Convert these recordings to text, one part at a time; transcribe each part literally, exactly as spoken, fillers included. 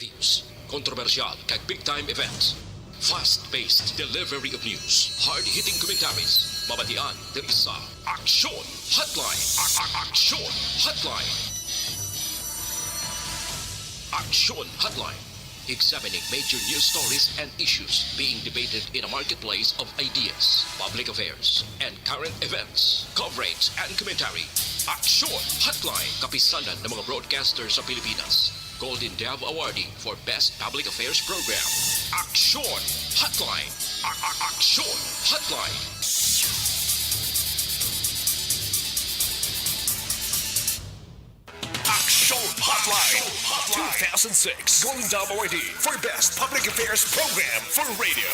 News, kontrobersyal kag big time events. Fast-paced delivery of news. Hard-hitting commentaries. Mabatian diri sa Aksyon Hotline. A- a- Aksyon Hotline. Aksyon Hotline. Examining major news stories and issues being debated in a marketplace of ideas, public affairs, and current events. Coverage and commentary. Aksyon Hotline. Kapisanan ng mga broadcaster sa Pilipinas. Golden Dove Awardee for Best Public Affairs Program. Aksyon Hotline. A- a- Aksyon Hotline. Aksyon Hotline two thousand six Golden Dove Awardee for Best Public Affairs Program for Radio.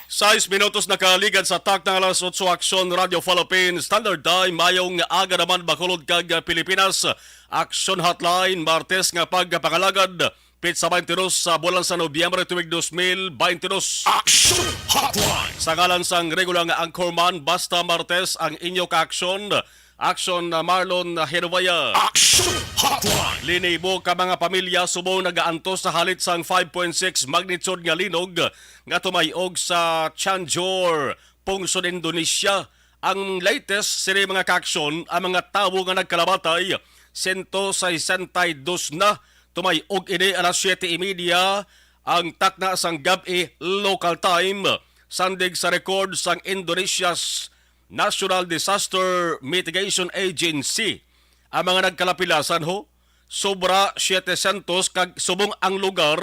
Sais minutos na kaligad sa takna nga alas otso, Aksyon Radio Philippines Standard Time. Mayong aga naman, Bacolod kag Pilipinas. Aksyon Hotline, Martes nga pagpangalagad, pitsa twenty-two sa bulan sa Nobyembre tuig dos mil twenty-two. Aksyon Hotline. Sa ngalan sang regular nga anchorman, basta Martes ang inyo ka-aksyon, Aksyon, uh, Marlon, uh, Hinuwaya. Aksyon Hotline. Linibo ka mga pamilya subong nagaantos sa halit sang five point six magnitude nga linog nga tumayog sa Cianjur, pungsod Indonesia. Ang latest sini, mga kaaksyon, ang mga tawo nga nagkalamatay, sento sesenta y dos na. Tumayog ini alas siyete y media ang takna sang gab-i, local time, sandig sa record sang Indonesia's National Disaster Mitigation Agency. Ang mga nagkalapilasan, ho, sobra siyete sentos, kag subong ang lugar,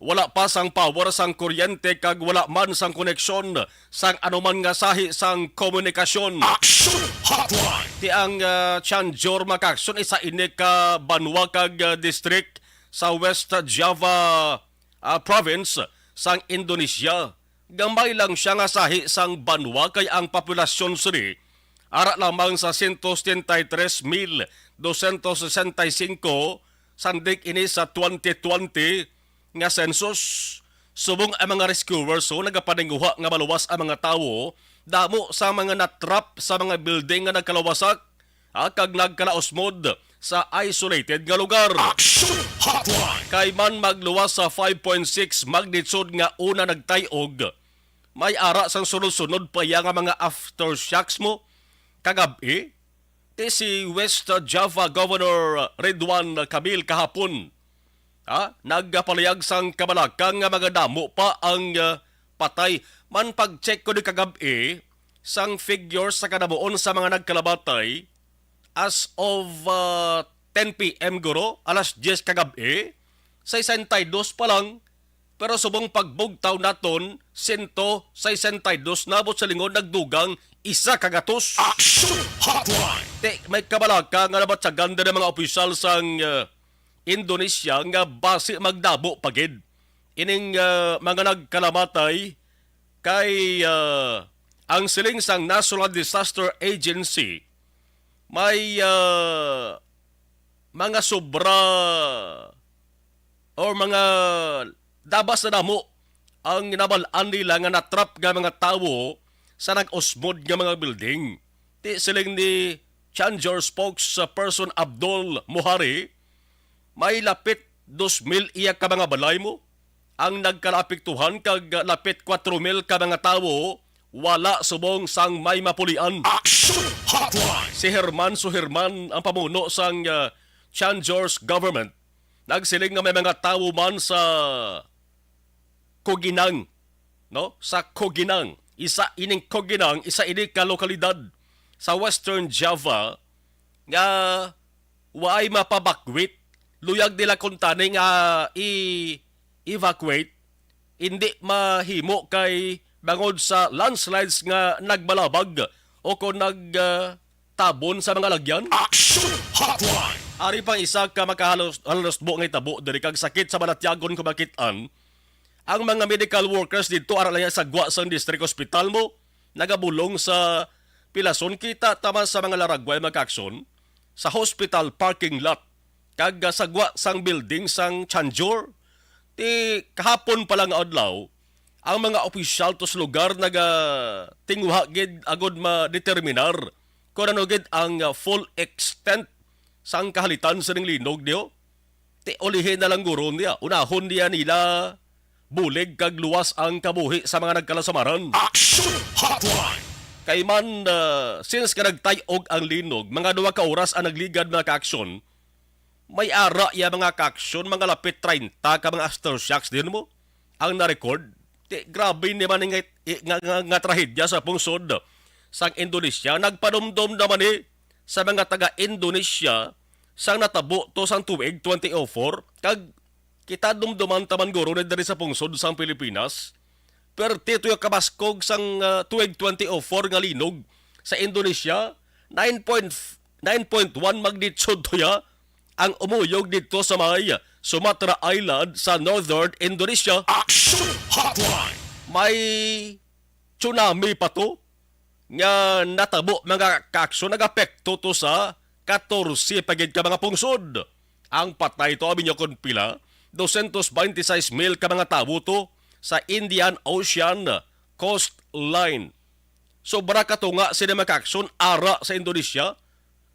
wala pa sang power sang kuryente kag wala man sang koneksyon sang anuman nga sahi sang komunikasyon. Action Hotline. Ti ang, ah, Cianjur, mga kaaksyon, isa ini ka banwa kag, ah, district sa West Java, ah, province sang Indonesia. Gamay lang siya nga sahi sang banwa, kay ang populasyon sini ara lamang sa sento setenta y tres mil dosyentos sesenta y cinco, sandig ini sa twenty twenty nga census. Subong ang mga rescuers, so, nagapaninguha nga maluwas ang mga tawo, damo sa mga natrap sa mga building nga nagkalawasak, ha, kag nagkalausmod sa isolated nga lugar. Action Hotline. Kay man magluwas sa five point six magnitude nga una nagtay-og, may ara sang sunod-sunod pa iya nga mga aftershocks mo kagab-i. Ti si West Java Governor Ridwan Kamil kahapon, ha, nagapalihag sang kabalaka nga mga damo pa ang, ah, patay. Man, pag-check ko ni kagab-i sang figures sa kadamuon sa mga nagkalamatay, as of, ah, ten P M, guro, alas diyes kagab-i, sesenta y dos pa lang. Pero subong pagbugtaw naton, sento sesenta y dos na, buot silingon nagdugang isa ka gatos. Action Hotline. Ti, may kabalaka nga nabatyagan din ang mga opisyal sang, ah, Indonesia nga basi magdamo pa gid ining, ah, mga nagkalamatay kay, ah, ang siling sang National Disaster Agency, may, ah, mga sobra or mga dabas na damo ang nabal-an nila nga natrap nga mga tawo sa nag-usmod nga mga building. Ti siling ni Cianjur spokesperson Abdul Muhari, may lapit dos mil iya ka mga balay mo ang nagkalaapektuhan, kag lapit kwatro mil ka mga tawo wala subong sang may mapulian. Action Hotline. Si Herman Suherman, ang pamuno sang, ah, Cianjur's government, nagsiling nga may mga tawo man sa Koginang, no? Sa Koginang. Isa ining Koginang, isa ini ka lokalidad sa Western Java nga waay mapabakwit. Luyag nila kuntani nga i-evacuate, hindi mahimo kay bangod sa landslides nga nagbalabag o kon nag, ah, tabon sa mga lagyan. Action Hotline. Ari pang isa ka makahalos-, halusbo nga hitabo diri kag sakit sa balatyagon kung makit-an. Ang mga medical workers didto ara lang sa gwa sang district hospital mo nagabulong sa pilason kita tama sa mga laragway, mga kaaksyon, sa hospital parking lot kag, ah, sa gwa sang building sang Cianjur. Ti kahapon pa lang nga adlaw, ang mga opisyal to sa lugar nagatinguha gid agud madeterminar kon ano gid ang, ah, full extent sang kahalitan sining linog, diho. Ti ulihi na lang guro niya. Unahon niya nila bulig kag luwas ang kabuhi sa mga nagkalasamaran. Action Hotline! Kay man, ah, since nga nagtay-og ang linog, mga duha ka oras ang nagligad, mga ka-aksyon, may ara ya, mga ka-aksyon, mga lapit treinta ka mga aftershocks din mo ang na-record. Ti, grabe ni man nga, nga, nga, nga trahedya sa pungsod sang Indonesia. Nagpanumdom naman ni sa mga taga-Indonesia sang natabo to sang tuig twenty oh four, kag kita dumduman ta man guro ni diri sa pungsod sang Pilipinas, perti tuyo kabaskog sang, ah, tuig twenty oh four nga linog sa Indonesia, nine point, nine point one magnitude tuya ang umuyog dito sa may Sumatra Island sa northern Indonesia. Action Hotline! May tsunami pa to nga natabo, mga ka-aksyon, nagapekto to sa katorse pa gid ka mga pungsod. Ang patay to, abi nyo kon pila? Dosyentos bente sais mil ka mga tawo to sa Indian Ocean coastline. Sobra ka tunga sini, mga ka-aksyon, ara sa Indonesia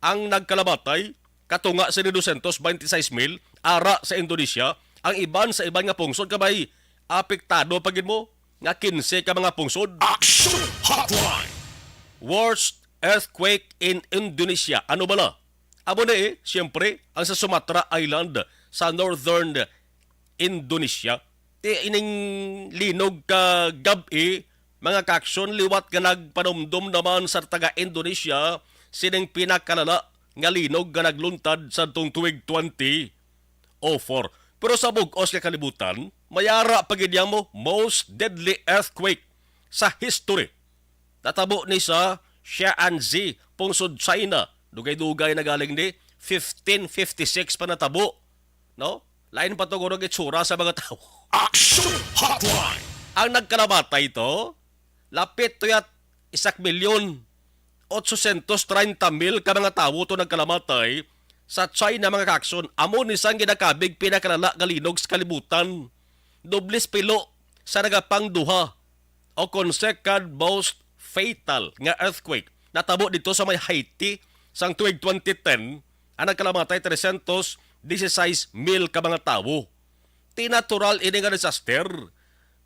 ang nagkalamatay, katunga sini dosyentos bente sais mil ara sa Indonesia. Ang iban sa iban nga pungsod, kabay, apektado pa gid mo nga kinse ka mga pungsod. Action Hotline! Worst earthquake in Indonesia. Ano bala? Amo na, eh, siyempre, ang sa Sumatra Island sa northern Indonesia. Ti ining linog ka gab-i, mga ka-aksyon, liwat nga nagpanumdom naman sa taga-Indonesia sining pinakalala nga linog nga nagluntad sa tuong tuig twenty oh four. Pero sa bug-os nga kalibutan, may ara pa gid mo most deadly earthquake sa history. Natabo ni sa Shaanxi, pungsod China. Dugay-dugay na galing ni, fifteen fifty-six pa natabo, no? Lain pa to guro ang itsura sa mga tawo. Action Hotline! Ang nagkalamatay to, lapit to yat isak milyon otsosyentos treinta mil ka mga tawo to nagkalamatay sa China, mga ka-aksyon. Amo ni sang ginakabig pinakalala nga linog sa kalibutan. Dobles pilo sa nagapangduha o kon second most fatal nga earthquake natabo dito sa may Haiti sang tuig twenty ten, ang nagkalamatay tresyentos disisais mil ka mga tawo. Ti natural ini nga disaster.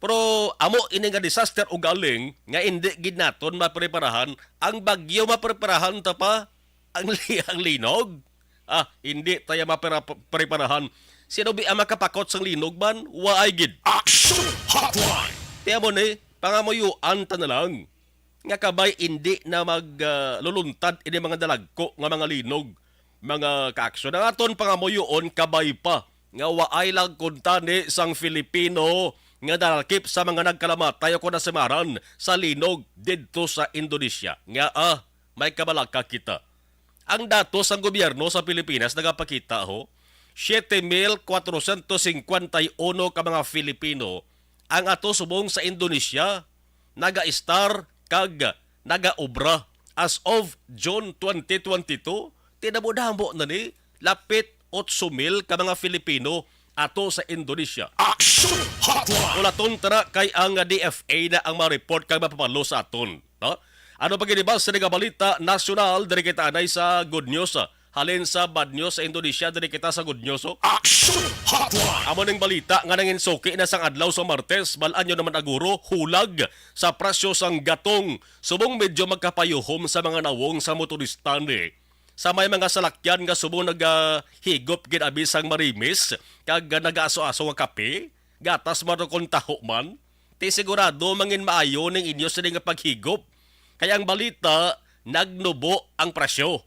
Pero amo ini nga disaster ugaling nga indi gid naton mapreparahan. Ang bagyo mapreparahan ta pa, ang li-, ang linog. Ah, hindi tayo mapera-, preparahan. Sino bi ang makapakot sang linog man? Waay gid. Action Hotline! Ti amo ni, pangamuyuan ta na lang nga kabay indi na mag, ah, luluntad ini mga dalagko nga mga linog, mga ka-aksyon. Ang aton pangamuyoon, kabay pa nga waay lang kuntani sang Filipino nga nalakip sa mga nagkalamatay o kon nasimaran sa linog didto sa Indonesia. Nga, ah, may kabalaka kita. Ang datos sang gobyerno sa Pilipinas nagapakita, ho, siete mil kwatrocientos cincuenta y uno ka mga Filipino ang ato subong sa Indonesia naga-estar kag nagaobra. As of June twenty twenty-two, tinamo-damo na ni lapit otso mil ka mga Filipino ato sa Indonesia. Action Hotline! Ulaton tara kay ang D F A na ang ma-report kag mapapalo sa aton, no? Ano pa gid ba sa nga balita nasyonal, diri kita anay sa good news, ah. Halin sa bad news sa Indonesia, diri kita sa good news, oh. Action Hotline! Amo ning balita nga nanginsuki na sang adlaw sa Martes, bal-an nyo naman aguro, hulag sa presyo sang gatong. Subong medyo magkapayuhom sa mga nawong sa motorista ni. Sa may mga salakyan nga subong nagahigop gid abi sang marimis kag nagaaso-aso nga kape, gatas man o kon taho man, ti sigurado mangin maayo ning inyo sini nga paghigop. Kay ang balita, nagnubo ang presyo.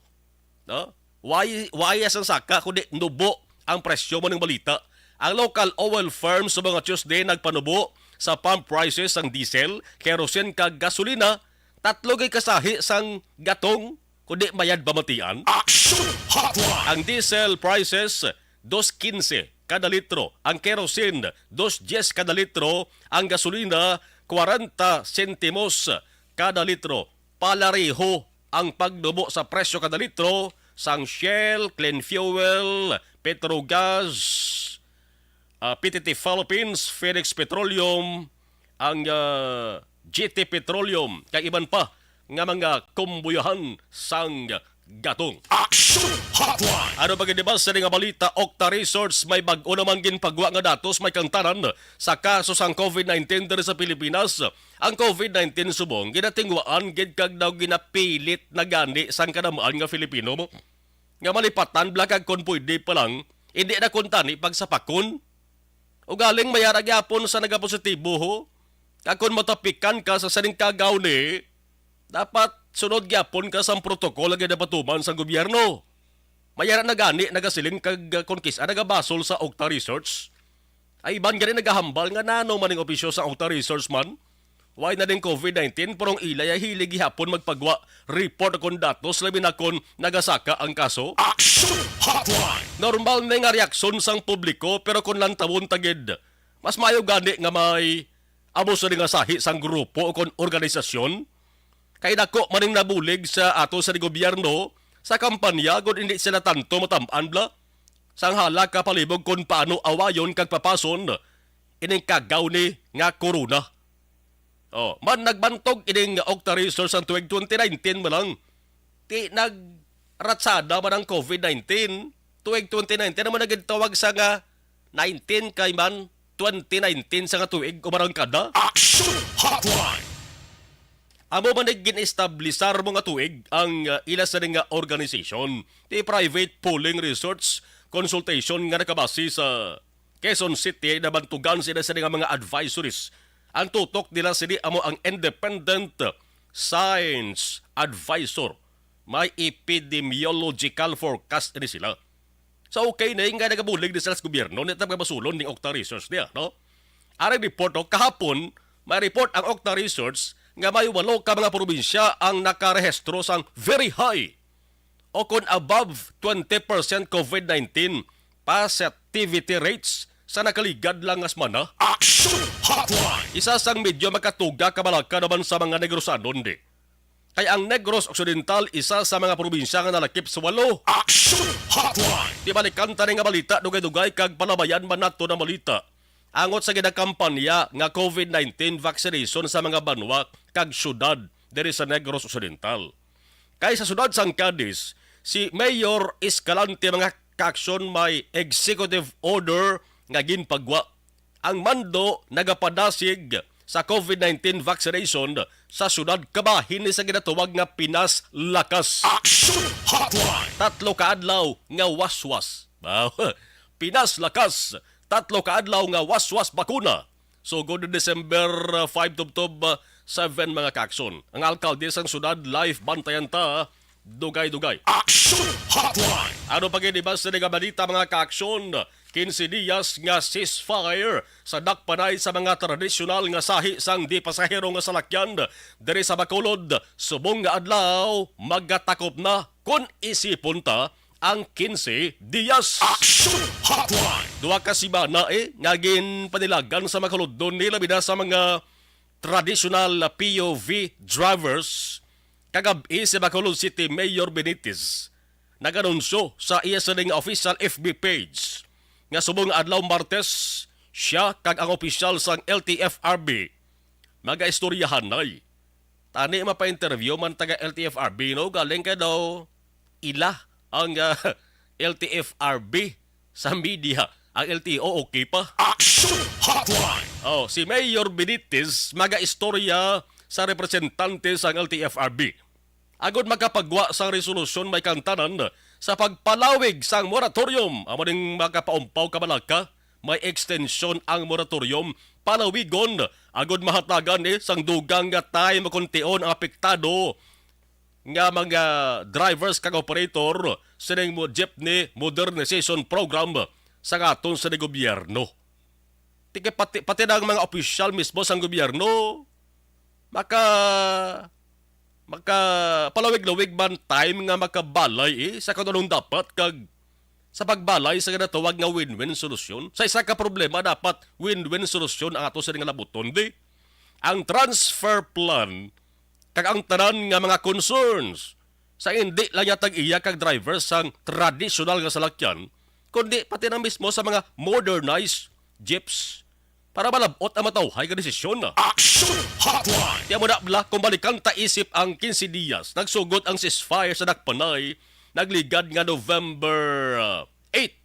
No? Why, why sang saka kundi nubo ang presyo mo ning balita? Ang local oil firms sa mga Tuesday nagpanubo sa pump prices sang diesel, kerosene kag gasolina, tatlo gay kasahi sang gatong kundi mayad bamatian. Action Hotline! Ang diesel prices, dos quince kada litro. Ang kerosene, dos diez kada litro. Ang gasolina, kwarenta sentimos kada litro. Palareho ang pagnubo sa presyo kada litro sang Shell, Clean Fuel, Petrogas, ah, P T T Philippines, Phoenix Petroleum, ang, ah, G T Petroleum, kag iban pa nga mga kumbuyahan sang Gatong. Action Hotline. Ano pa gid ba sa nga balita, Okta Resorts may bag-o naman ginpagwa nga datos may kangtanan sa kaso sang covid nineteen diri sa Pilipinas. Ang covid nineteen subong ginatingwaan gid kag daw ginapilit na gani sang kadamaan nga Filipino mo nga malipatan bala kag kon pwede pa lang, hindi na kuntani pagsapakon. Ugaling may ara gyapon sa nagapositibo ho. Kag kon matapikan ka sa sining kagaw ni, dapat sunod gyapon ka sang protocol nga ginapatuman sang gobyerno. May ara na gani nagasiling kag, ah, kon kis-a nagabasol sa Okta Research. Ay iban gani nagahambal nga nano man ning opisyo sa Okta Research man. Way na ding covid nineteen, pero ang ila ya hilig gihapon magpagwa report kon datos, labi na kon nagasaka ang kaso. Action Hotline. Normal na nga reaksyon sang publiko, pero kon lantawon ta gid, mas maayo gani nga may amo sa nga sahi sang grupo o kon organisasyon. Kay dako man ning nabulig sa ato sa gobyerno sa kampanya, kon hindi sila tanto matam-an bala sang hala ka palibog kon paano awayon kag papason ining kagaw ni nga corona. Oh, man nagbantog ining Okta Research ang tuig twenty nineteen man lang. Ti nagratsada man ang covid nineteen. Tuig twenty nineteen naman nagitawag sa nga nineteen kay man twenty nineteen sa nga tuig umarangkada. Action Hotline. Amo man ni gin-establisar mo nga tuig ang, uh, ila sa nga organization, ti private polling research consultation nga nakabase sa Quezon City, nabantugan sila sini nga mga advisories. Ang tutok nila sini amo ang independent science advisor. May epidemiological forecast ini sila. So, okay na nga nagabulig ni sila sa gobyerno, ni tabang basulon ning Okta Research niya, no? Aring report, no? Kahapon, may report ang Okta Research nga may walo ka mga probinsya ang nakarehistro sang very high o kon above twenty percent covid nineteen positivity rates sa nakaligad lang nga semana. Action Hotline. Isa sang medyo makatuga ka balaka naman sa mga Negrosanon di. Kay ang Negros Occidental isa sa mga probinsya nga nalakip sa walo. Action Hotline. Di balikan ta ni nga balita, dugay-dugay kag palabayan man nato na balita angot sa ginakampanya nga covid nineteen vaccination sa mga banwa kag syudad diri sa Negros Occidental. Kay sa siyudad sang Cadiz, si Mayor Escalante, mga kaaksyon, may executive order nga ginpagwa. Ang mando nagapadasig sa covid nineteen vaccination sa siyudad kabahin ni sa ginatawag nga Pinas Lakas. Action Hotline. Tatlo ka adlaw nga waswas. Wow. Pinas Lakas, tatlo ka adlaw nga waswas bakuna. So, good December, uh, five tubtob, uh, seven, mga kaaksyon. Ang alkalde sang siyudad, live bantayan ta, dugay-dugay. Action Hotline. Ano pa gid iban sa nga balita, mga kaaksyon? Quince dias nga ceasefire sa dakpanay sa mga tradisyonal nga sahi sang di pasahero nga salakyan diri sa Bacolod. Subong nga adlaw, magatakop na kon isipon ta ang quince dias. Action Hotline. Dua ka semana, eh, nga ginpanilagan sa Bacolodnon ni, labi na sa mga traditional P O V drivers. Kagab-i, si Bacolod City Mayor Benitez nag-anunsyo sa iya sining official F B page nga subong nga adlaw Martes, siya kag ang opisyal sang L T F R B magaistoryahanay. Tani mapa-interview man taga L T F R B, no? Galing kay daw ila ang, ah, L T F R B sa media. Ang L T O, okay pa. Action Hotline. Oh, si Mayor Benitez magaistorya sa representante sang L T F R B. Agod makapagwa sang resolusyon may kangtanan sa pagpalawig sang moratorium. Amo ning makapaumpaw ka balaka, may extension ang moratorium palawigon agod mahatagan ni sang dugang nga time kon tion ang apektado nga mga drivers kag operator sining mo jeepney modernization program sa aton sa gobyerno. Ti kay pati, pati na ang mga opisyal mismo sang gobyerno maka, makapalawig-lawig man time nga makabalay, eh, sa kung anong dapat kag sa pagbalay sa ginatawag nga win-win solusyon. Sa isa ka problema, dapat win-win solusyon ang ato sini nga labuton, di? Ang transfer plan kag ang tanan nga mga concerns sa hindi lang yatag iya kag driver sang tradisyonal nga salakyan, kundi pati na mismo sa mga modernized jeeps. para malab-ot ang matawhay nga desisyon. Action Hotline! Di mo na bala kung balikan ta isip ang quince Dias, nagsugod ang ceasefire sa Dakpanay, nagligad nga November, uh, eight.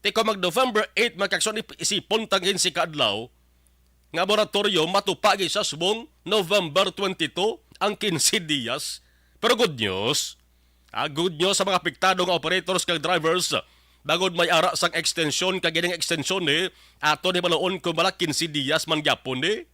Di ko mag November eight, magkakson ip-, isipon tang quince ka adlaw, nga moratoryo matupa gid sa subong November twenty-two ang quince Dias. Pero good news, ah, good news sa mga apektado nga operators kag drivers. Bangod may ara sang extension, kag ining extension ni aton hibaluon kung bala quince dias man gyapon ni,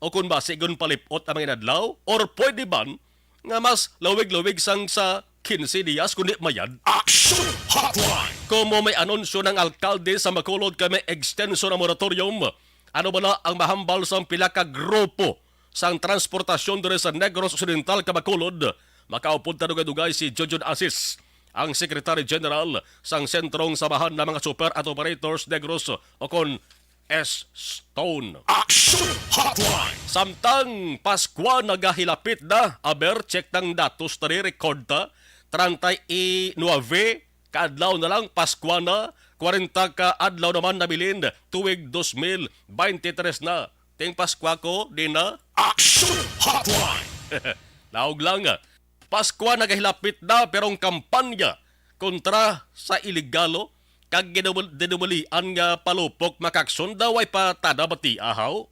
o kung basi gun palipot ang mga inadlaw, or pwede man nga mas lawig-lawig sang sa quince dias kundi mayad. Action Hotline! Komo may anunsyo ng alkalde sa Bacolod kay may extension ang moratorium. Ano bala ang mahambal sang pila ka grupo sang transportasyon diri sa Negros Occidental kag Bacolod? Makaupod ta dugay-dugay si Junjun Asis, ang Secretary General sang Sentrong Samahan ng mga Super at Operators Negros, o kon S-Stone. Action Hotline! Samtang Paskwa nagahilapit na, aber, check ng datos tani, record ta, treinta y nueve ka adlaw na lang, Paskwa na, kwarenta ka adlaw naman nabilin, tuig dos mil beintitres na. Ting Paskwa ko, di na. Action Hotline! Laog lang, ah. Paskwa nagahilapit na, pero ang kampanya kontra sa ilegalo kag ginubul-, dinumalian nga palupok makakson daw ay patada bati ahaw.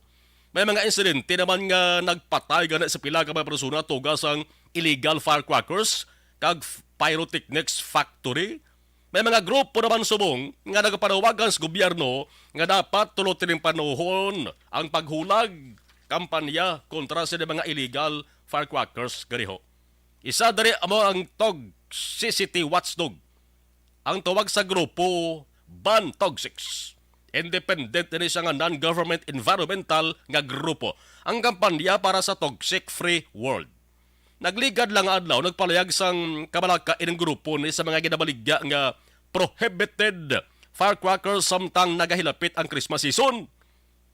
May mga insidente naman nga nagpatay gani sa pila ka mga persona tuga sang illegal firecrackers kag f-, pyrotechnics factory. May mga grupo naman subong nga nagapanawagan sa gobyerno nga dapat tuloy-tuloy panuhon ang paghulag kampanya kontra sa mga illegal firecrackers ganiho. Isa diri amo ang Toxicity Watchdog. Ang tawag sa grupo, Ban Toxics. Independent ini siya nga non-government environmental nga grupo. Ang kampanya para sa Toxic Free World. Nagligad lang nga adlaw, nagpalayag sang kabalaka ining grupo ni sa mga ginabaligya nga prohibited firecrackers samtang nagahilapit ang Christmas season.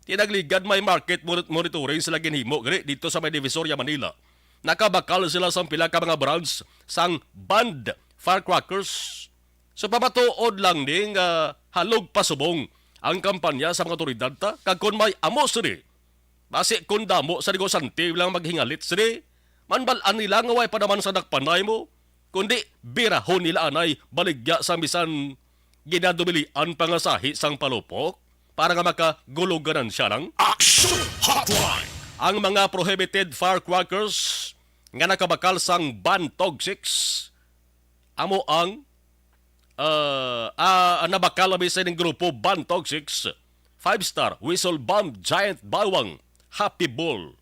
Tinagligad may market moni-, monitoring sila ginhimo gani dito sa may Divisoria, Manila. Nakabakal sila sang pila ka mga brands sang banned firecrackers. So, pamatuod lang ni nga halog pa subong ang kampanya sa mga otoridad ta, kag kon may amo sini, basi kon damo sa negosante lang maghingalit sini, manbal-an nila nga way pa naman sa dakpanay mo, kundi birahon nila anay baligya sa bisan ginadumilian pa nga sahi sang palupok para nga makagulo ganansya lang. Action Hotline! Ang mga prohibited firecrackers nga nakabakal sang Ban Toxics amo ang, ah, ah, nabakal abi sa ining grupo Ban Toxics, Five Star, Whistle Bomb, Giant Bawang, Happy Ball.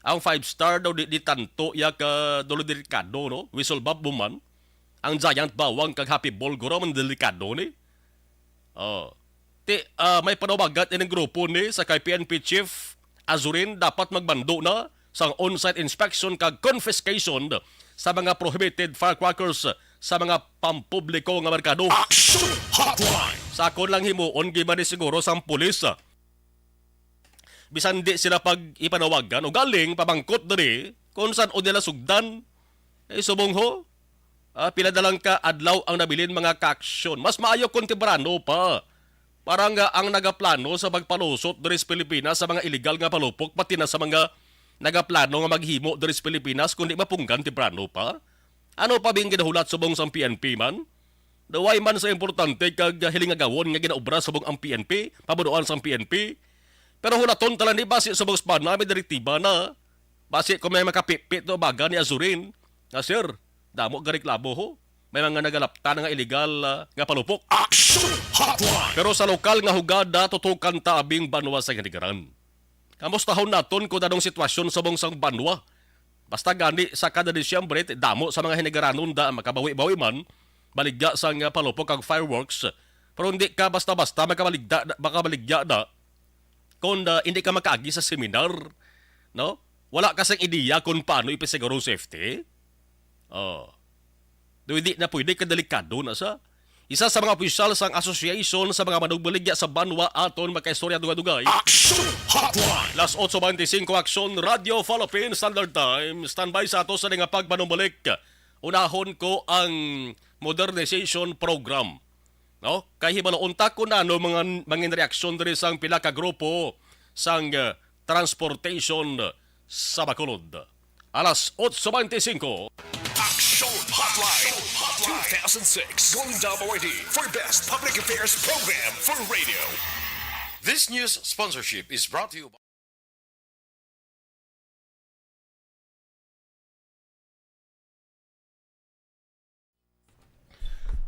Ang Five Star daw di, di tanto iya ka dulo delikado, no? Whistle Bomb mo man. Ang Giant Bawang kag Happy Ball guro man delikado ni. Oh. Ti, ah, may panawagan ining grupo ni sa kay P N P Chief Azurin dapat magbando na sang on-site inspection kag confiscation sa mga prohibited firecrackers sa mga pampubliko nga merkado. Action Hotline! Sa akon lang himuon, giba ni siguro sang pulis, ah, bisan di sila pag ipanawagan o galing pamangkot diri kung san-o nila sugdan. Eh, subong ho, ah, pila na lang ka adlaw ang nabilin mga kaaksyon. Mas maayo kung temprano pa. Para nga ang nagaplano sa pagpalusot diri sa Pilipinas sa mga illegal nga palupok, pati na sa mga nagaplano nga maghimo diri sa Pilipinas, kundi mapunggan temprano pa. Ano pa bing ginahulat subong sang P N P man? Daw way man sa importante kag hiling-agawon nga ginaobra subong ang P N P, pamunuan sang P N P. Pero hulaton ta lang ni basi subong sa panami direktiba na. Basi kung may makapipi to baga ni Azurin, nga, "Sir, damo gareklamo ho. May mga nagalapta na nga illegal, ah, nga palupok." Action Hotline! Pero sa lokal nga hugada, tutukan ta abing banwa sa Ginikanan. Kamustahon naton kung anong sitwasyon subong sang banwa. Basta gani sa kada Disyembre, ti-, damo sa mga Hinigaranon da makabawi-bawi man, baligya sang, ah, palupok kag fireworks. Pero hindi ka basta-basta makabaligda-, makabaligya na kung, ah, hindi ka makaagi sa seminar, no? Wala ka sang ideya kung paano ipasiguro ang safety. Oh. Do hindi na pwede, kadelikado na sa. Isa sa mga opisyal sang Association sa mga Manugbaligya sa Banwa aton makaistorya dugay-dugay. Action Hotline! Las otso beintisinko, Aksyon Radio Philippine Standard Time. Standby sa ato sa nga pagpanumbalik. Unahon ko ang modernization program. No? Kay hibaloon ta kung ano mga, mga reaksyon diri sang pila ka grupo sang, uh, transportation sa Bacolod. Alas otso bente singko. Action Hotline two thousand six. Going down already for best public affairs program for radio. This news sponsorship is brought to you by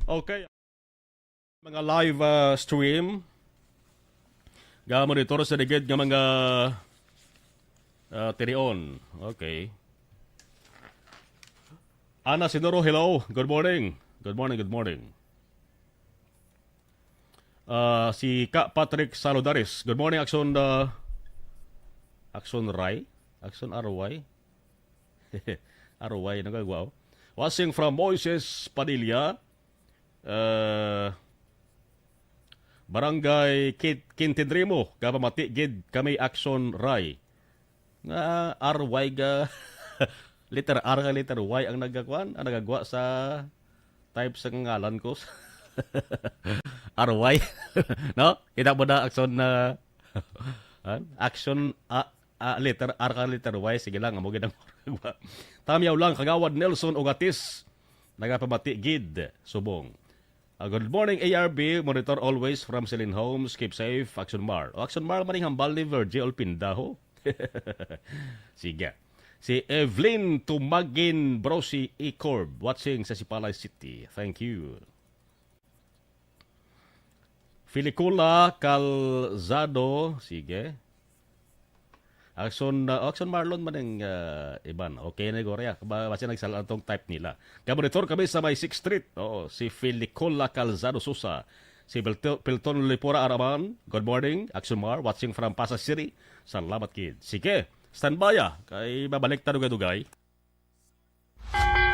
Okay. Mga live, ah, stream. Ga-monitor sa ligid nga mga, ah, tinion. Okay. Ana Sinuro, hello. Good morning. Good morning, good morning. Ah, si Ka Patrick Saludares. Good morning, Action, ah, Action Ray? Action R Y? R Y, nagagwa, oh. Watching from Moises Padilla, ah, Barangay Kit-, Quintindrimo, kapamati gid kami, Action Ray. Nga R Y ga, letter R nga letter Y ang nagakuan, ang nagagwa sa type sa ngalan ko. R Y. No? Kita mo na, Action, ah, an? Action, ah, ah, letter R ka, letter Y. Sige lang, amo gid ang Tamyaw lang, Kagawad Nelson Ogatis. Nagapamati gid, subong. Ah, good morning, A R B. Monitor always from Celine Homes. Keep safe, Action Mar. O, Action Mar, maning hambal ni Virgie Olpinda, ho? Sige. Si Evelyn Tumagin Brosi Icorb, watching sa Sipalay City. Thank you. Filicola Calzado, sige. Action, uh, Action Marlon man ang, uh, iban. Okay na, Gloria. Ba-, basi nagsala tong type nila. Ka-monitor kami sa may Sixth Street. Oo, si Filicola Calzado Sosa. Si Pilto-, Pilton Lipura Araman. Good morning, Action Mar. Watching from Pasay City. Salamat, kid. Sige, standby, ah. Kay babalik ta dugay-dugay.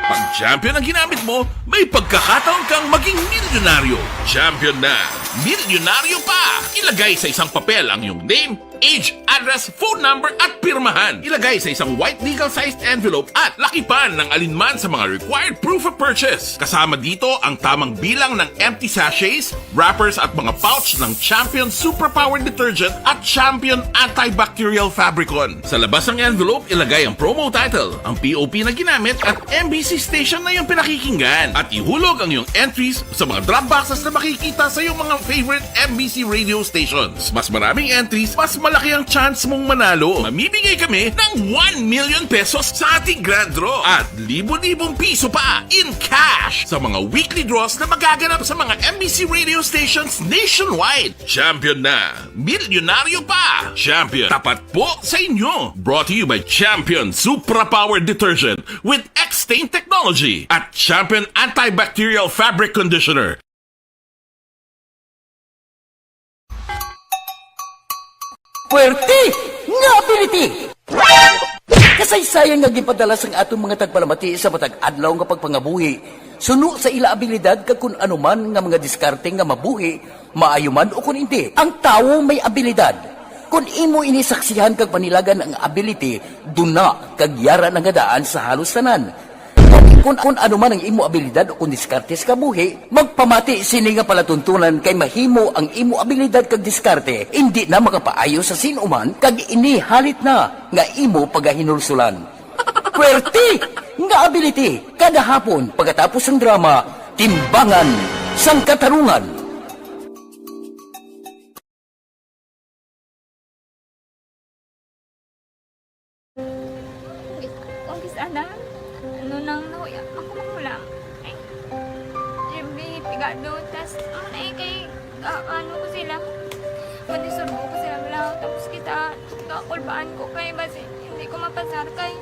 Pag champion ang ginamit mo, may pagkakataon kang maging milyonaryo. Champion na, milyonaryo pa! Ilagay sa isang papel ang iyong name, age, address, phone number, at pirmahan. Ilagay sa isang white legal-sized envelope at lakipan ng alinman sa mga required proof of purchase. Kasama dito ang tamang bilang ng empty sachets, wrappers, at mga pouch ng Champion Superpower Detergent at Champion Antibacterial Fabricon. Sa labas ng envelope, ilagay ang promo title, ang P O P na ginamit, at M B C station na iyong pinakikinggan. At ihulog ang iyong entries sa mga drop boxes na makikita sa iyong mga favorite M B C radio stations. Mas maraming entries, mas malaki ang chance mong manalo. Mamimigay kami ng one million pesos sa ating grand draw at libo-libong piso pa in cash sa mga weekly draws na magaganap sa mga M B C radio stations nationwide. Champion na! Milyonaryo pa! Champion, tapat po sa inyo! Brought to you by Champion Supra Power Detergent with X-Stain Technology at Champion Antibacterial Fabric Conditioner. Puwerte nga ability! Kasaysayan nga ginpadala sang aton mga tagpalamati sa matag adlaw nga pagpangabuhi, suno sa ila abilidad kag kun ano man nga mga diskarte nga mabuhi, maayo man o kun indi. Ang tawo may abilidad. Kun imo ini saksihan kag panilagan ang ability, duna kag yara na nga daan sa halos tanan. Kun, kun ano man ang imo abilidad o kun diskarte sa kabuhi, magpamati sini nga palatuntunan kay mahimo ang imo abilidad kag diskarte indi na makapaayo sa sin-o man kag ini halit na nga imo pagahinulsulan. Puwerte nga ability kada hapon pagkatapos sang drama, Timbangan sang Katarungan. Kung kis-, ana, ano nang nahuya, makumakulang. Ay, J B, pigado, tas, ano na eh, kay, ah, ano ko sila, madisurbo ko sila, wala. Tapos kita, kakulbaan ko kay, basi, hindi ko mapasar kay.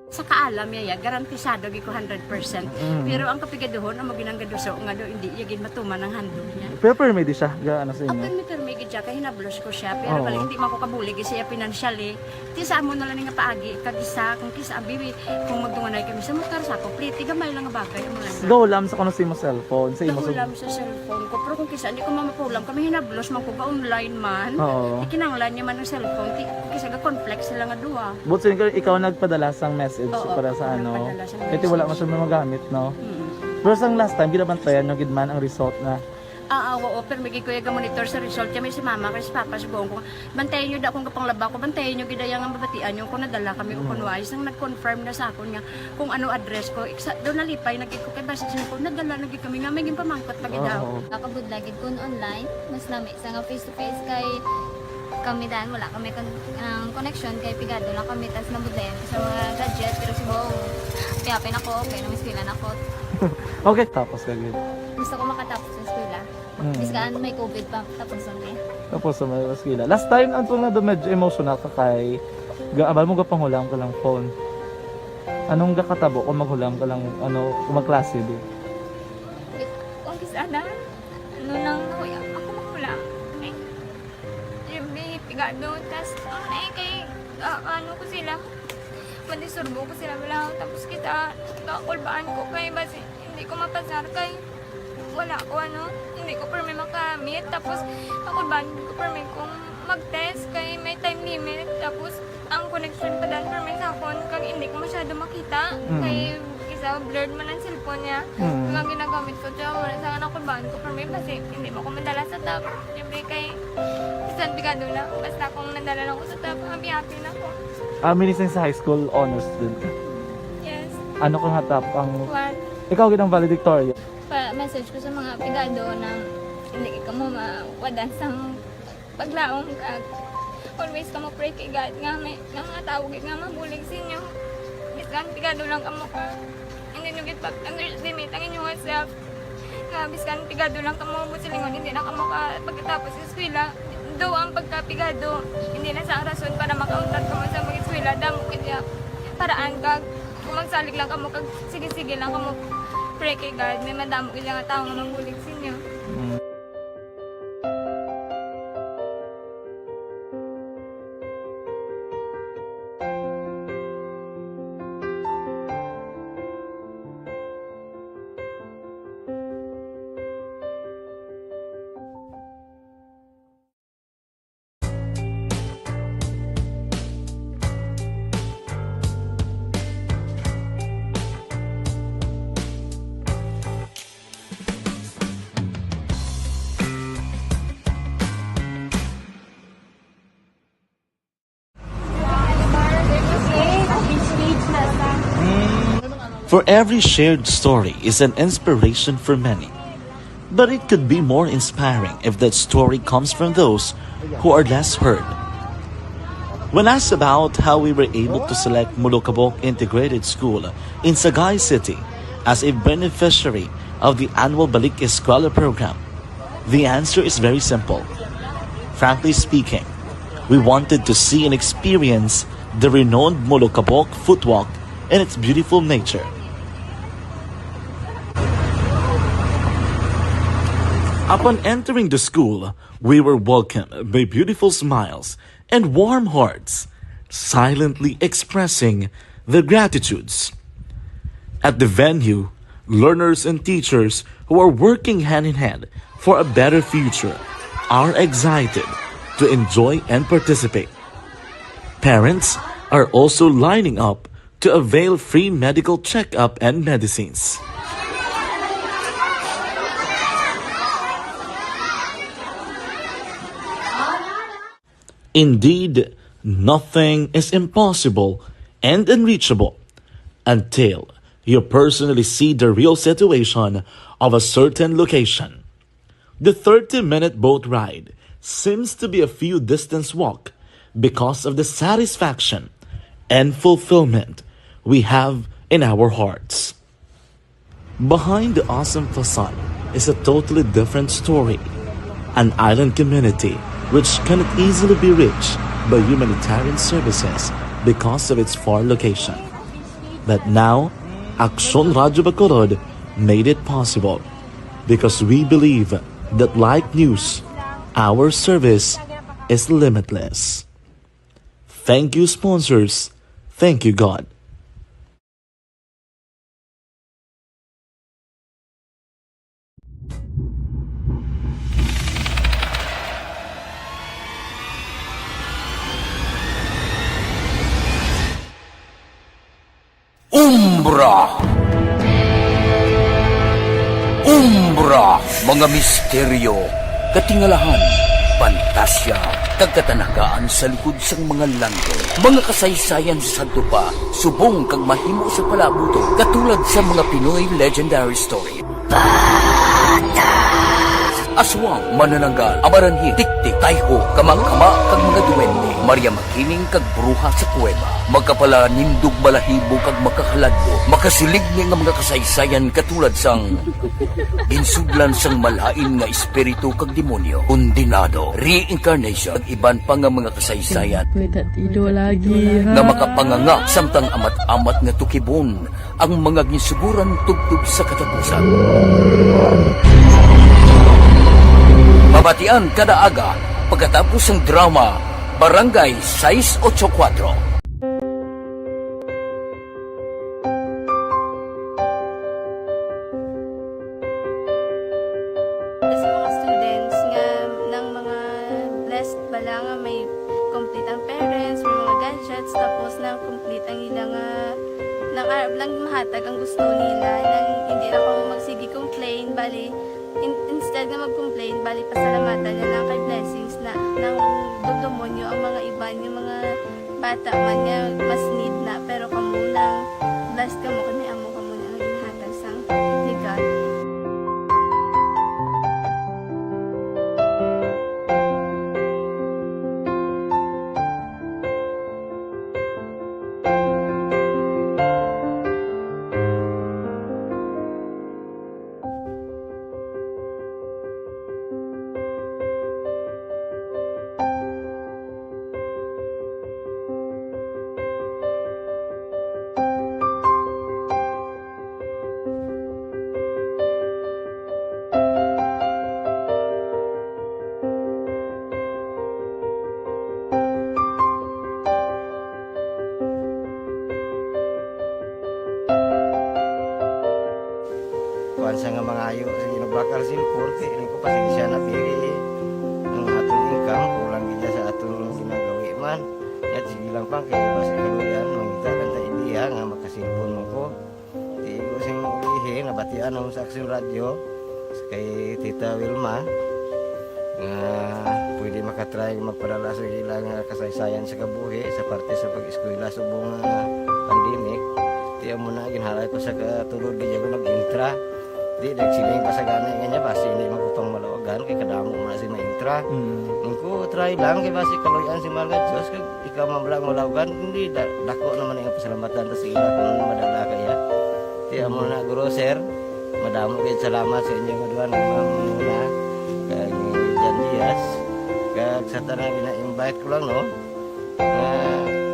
Sa kaalam niya, ya, garantisado gid ko hundred percent. Mm. Pero ang kapigaduhon, amo ginang gaduso nga do, hindi iya gid matuman ang handog niya. Pero permi di siya, ga-, ano sa inyo? Permi, permi gid siya, kay hinablos ko siya. Pero Oo. balik, hindi man ko kabulig siya financially. Ti sa amo na lang nga paagi, kag isa, kung kisa, abi, kung magdunganay kami sa motor, sa ako, pliti, gamay lang nga bagay, amo lang. Gahulam sa kuno sa imo cellphone, sa imo Gahulam sa cellphone ko, pero kung kisa, hindi ko mamapulam, kami hinablos man ko, ga-online man. Oo. Ikinanglan niya man ang cellphone, ti, kisa ga-conflict sila nga duha. But so, ikaw, ikaw nagpadala sang message Oo, para sa ano? nagpadala sang Kasi wala message. man siya magamit, no? Mm. Pero sang last time, ginabantayan nyo gid man ang result na Ah, ah, oo, pero may kuya ga-monitor sa result. Kami si mama, kay si papa, si buong ko. Bantayan nyo da akong kapanglaba ko, bantayan nyo gid ang mabatian nyo kung nadala kami o Mm. kung wala. Isang nag-confirm na sa akon nga kung ano address ko. Iksa, doon nalipay, nagkik ko kay basta siya ko, nadala, nagkik kami nga, may ginpamangkot pa gid Oo. daw. Nakabudlay gid kun online, mas nami sa nga face to face kay kami dan, wala kami kon-, ang connection kay pigado lang kami, tas nabudlayan ko sa mga gadget, pero si Bong, kaya pinako, okay, nang eskwela na ko. Okay, tapos ka gid. Gusto ko makatapos sa eskwela. Mm. Biskan may covid pa, tapos ang eh. Tapos sa mga eskwela. Last time, ang tunga do medyo emotional ka kay ga-, abal mo gapanghulam ka lang phone. Anong gakatabo kung maghulam ka lang, ano, kung magklase di? Kung kis-, ana, ano nang nakuya, ako maghulam. Ay, Jimmy, pigado, tas, ang na eh, kay, ah, ano ko sila, madisturbo ko sila, wala, tapos kita, kakulbaan ko kay, basi, hindi ko mapasar kay, wala ko, ano, hindi ko permi makamit, tapos, kakulbaan ko permi kung mag-test kay may time limit, tapos, ang connection pa dan permi sa akon, kag hindi ko masyado makita, Mm. kay, isa, blurred man ang cellphone niya, Mm. kag ang ginagamit ko, siya, wala sa kakulbaan ko permi, basi, hindi mo ko madala sa top, siyempre, kay, bisan pigado na, basta kung nadala lang ko sa top, happy-happy na ko. Ah, minising sa high school, honor student ka? Yes. Ano ka nga top ang One. Ikaw gid ang valedictorian? Pa-message ko sa mga pigado na hindi ka mo mawadan sang paglaom kag always ka mo pray kay God nga may, nga mga tawo gid nga mabulig sa inyo. Bisan pigado lang kamo ka, hindi nyo gid pag-underestimate ang inyong self. Nga biskan pigado lang kamo, buot silingon, hindi na kamo ka pagkatapos sa eskwela. Daw ang pagkapigado, hindi na sa rason para makauntat kamo sa mag-eskwela. Damo gid ya paraan kag kung magsalig lang kamo kag sige-sige lang kamo pray kay God, may madamo gid nga tawo nga mabulig sa inyo. Mm. For every shared story is an inspiration for many. But it could be more inspiring if that story comes from those who are less heard. When asked about how we were able to select Molokabok Integrated School in Sagay City as a beneficiary of the annual Balik Eskwela program, the answer is very simple. Frankly speaking, we wanted to see and experience the renowned Molokabok Footwalk and its beautiful nature. Upon entering the school, we were welcomed by beautiful smiles and warm hearts, silently expressing their gratitudes. At the venue, learners and teachers who are working hand in hand for a better future are excited to enjoy and participate. Parents are also lining up to avail free medical checkup and medicines. Indeed, nothing is impossible and unreachable until you personally see the real situation of a certain location. The thirty-minute boat ride seems to be a few distance walk because of the satisfaction and fulfillment we have in our hearts. Behind the awesome facade is a totally different story, an island community which cannot easily be reached by humanitarian services because of its far location. But now, Aksyon Radyo Bacolod made it possible because we believe that like news, our service is limitless. Thank you, sponsors. Thank you, God. Umbra. Umbra, mga misteryo, katingalahan, pantasya, kag katanagaan sa likod sang mga langit. Mga kasaysayan sa sadto pa, subong kag mahimo sa palabuton, katulad sa mga Pinoy legendary story. Aswang, manananggal, amaranhi, tiktik, tayho, kamangkama, kag mga duwende, Maria Makining kag bruha sa kuweba, magkapalanindog balahibo kag makakaladlo, makasilig ni nga mga kasaysayan katulad sang ginsudlan sang malain nga espiritu kag demonyo, kondenado, reincarnation, kag iban pa nga mga kasaysayan May tatido lagi, ha? nga makapanganga samtang amat-amat nga tukibon ang mga ginsuguran tubtob sa katapusan. Mabatian kada aga pagkatapos sang drama Barangay sais ocho kuwatro. Sa mga students nga nang mga blessed bala nga may complete ang parents, may mga gadgets, tapos nang complete ang ila nga, nang arab lang mahatag ang gusto nila, nang hindi na kamo magsige complain, bali, in-, instead nga mag-complain, bali, pasalamatan na lang kay blessings na, nang dugdumonyo ang mga iban, yung mga bata man nga mas need na, pero kamo lang, blessed kamo kay may amo kamo nga ginhatag sang ni God. Kuan sa nga mangayo, sige, nagbakal cellphone, kay ini ko pasensya na, pili ang aton income, kulang gid sa aton ginagawi man. Yat, sige lang, pang, kay basi kaluyan, mangita lang ta ideya nga makaselpon man ko. Di ko sing ilihi, nabatian ako sa Aksyon Radyo, kay Tita Wilma, nga pwede makatry magpadala sa ilang, ah, kasaysayan sa kabuhi sa parte sa pag-eskwela subong nga pandemic. Di amo na, ginhalay ko sa katulod, di ako nag-intra. Di, nagsiling pa sa gani nga niya, basi hindi man ko pang malawagan, kay kadamo mo na si maintra. Mm. Nung ko, try lang, kay basi kaluyan si mga Diyos, kag ikaw man lang malawagan, hindi, da-, dako naman ang pasalamatan ta sa ila kung madala kaya. Di, amo na, Guro, sir, madamo kayo salamat sa inyo nga duha nga mga muna, kag ni Jan Diaz, kag sa tanan gina-invite ko lang, no, nga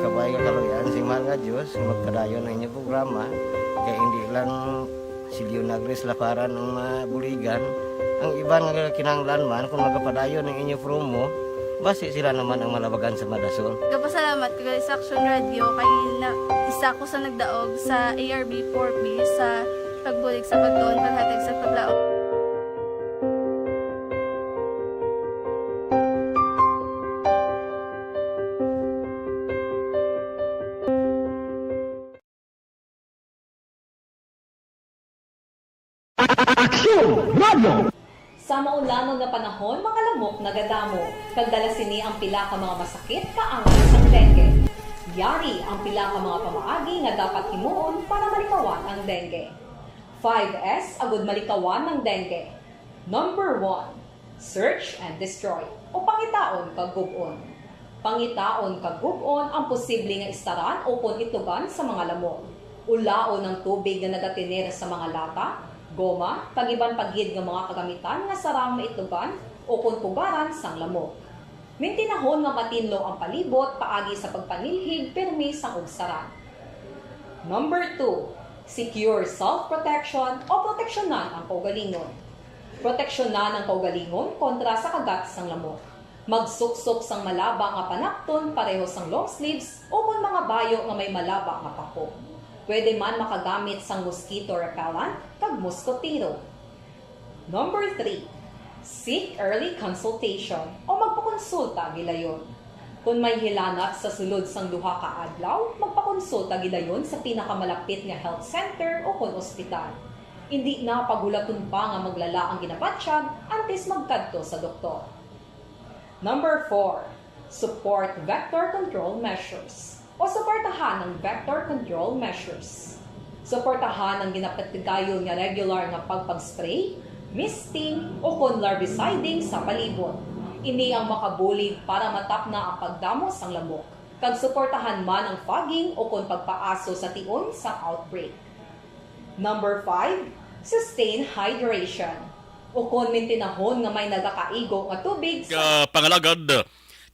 kabay nga kaluyan si mahal nga Diyos, nga magpadayon ang inyong programa, kay hindi lang si Leonagris Laparan ang mabuligan. Ang iban nga kinahanglan man, kung magapadayon ang inyo promo, basi sila naman ang malabagan sa madason. Gapasalamat ko gali sa Action Radio kay na, isa ko sa nagdaog sa A R B four B sa pagbulig sa pagtuon, paghatag sa paglaom. Aksyon Radio! Sa maulangon nga panahon, mga lamok nagadamo, kag dala sini ang pila ka mga masakit kaangay sang dengue. Yari ang pila ka mga pamaagi nga dapat himuon para malikawan ang dengue. Five S agud malikawan ang dengue. Number one, search and destroy, o pangitaon kag gub-on. Pangitaon kag gub-on ang posible nga istaran ukon itugan sa mga lamok. Ulaon ang tubig nga nagatener sa mga lata, goma, kag iban pa gid nga mga kagamitan nga sarang maitugan ukon pugaran sang lamok. Mintinahon nga matinlo ang palibot paagi sa pagpanilhig pirmi sang ugsaran. Number two, secure self-protection o proteksyonan ang kaugalingon. Proteksyonan ang kaugalingon kontra sa kagat sang lamok. Magsuksok sang malaba nga panakton pareho sang long sleeves ukon mga bayo nga may malaba nga pako. Pwede man makagamit sang mosquito repellent kag mosquitero. Number three, seek early consultation o magpakonsulta gilayon. Kon may hilanat sa sulod sang duha ka adlaw, magpakonsulta gilayon sa pinakamalapit nga health center o kon ospital. Indi na paghulaton pa nga maglala ang ginabatyag antes magkadto sa doktor. Number four, support vector control measures o suportahan ang vector control measures. Suportahan ang ginapatigayon nga regular nga pagpag-spray, misting, o kon larviciding sa palibot. Ini ang makabulig para matapna ang pagdamo sang lamok, kag suportahan man ang fogging o kon pagpaaso sa tion sang outbreak. Number five, sustain hydration. Ukon mintinahon nga may nagakaigo nga tubig sa Ka pangalagad,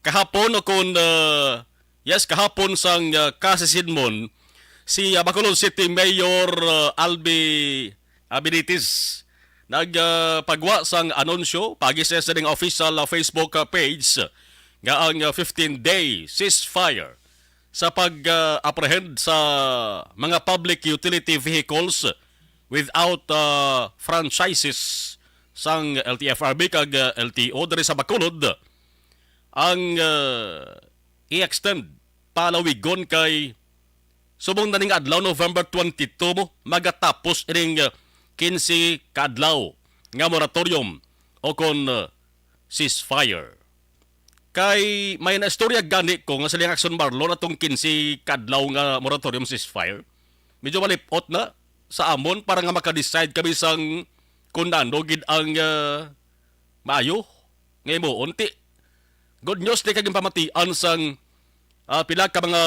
kahapon o kon, ah, yes, kahapon sang, ah, kasisidmon, si, ah, Bacolod City Mayor, ah, Albi, ah, Benitez nag, ah, pagwa sang anunsyo pagi sa sining official, ah, Facebook, ah, page nga ang, ah, fifteen-day ceasefire sa pag, ah, apprehend sa mga public utility vehicles without, ah, franchises sang L T F R B kag, ah, L T O diri sa Bacolod ang, ah, i-extend palawigon kay subong na ning adlaw, November twenty-two, mo magatapos ining, ah, quince ka adlaw nga moratorium o kon, ah, ceasefire. Kay may naistorya gani ko nga sa Action Marlon atong quince ka adlaw nga moratorium ceasefire. Medyo malipot na sa amon para nga maka-decide kami sang kung ano gid ang, ah, maayo nga himuon. Ti, good news ni kag ginpamatian sang, ah, pila ka mga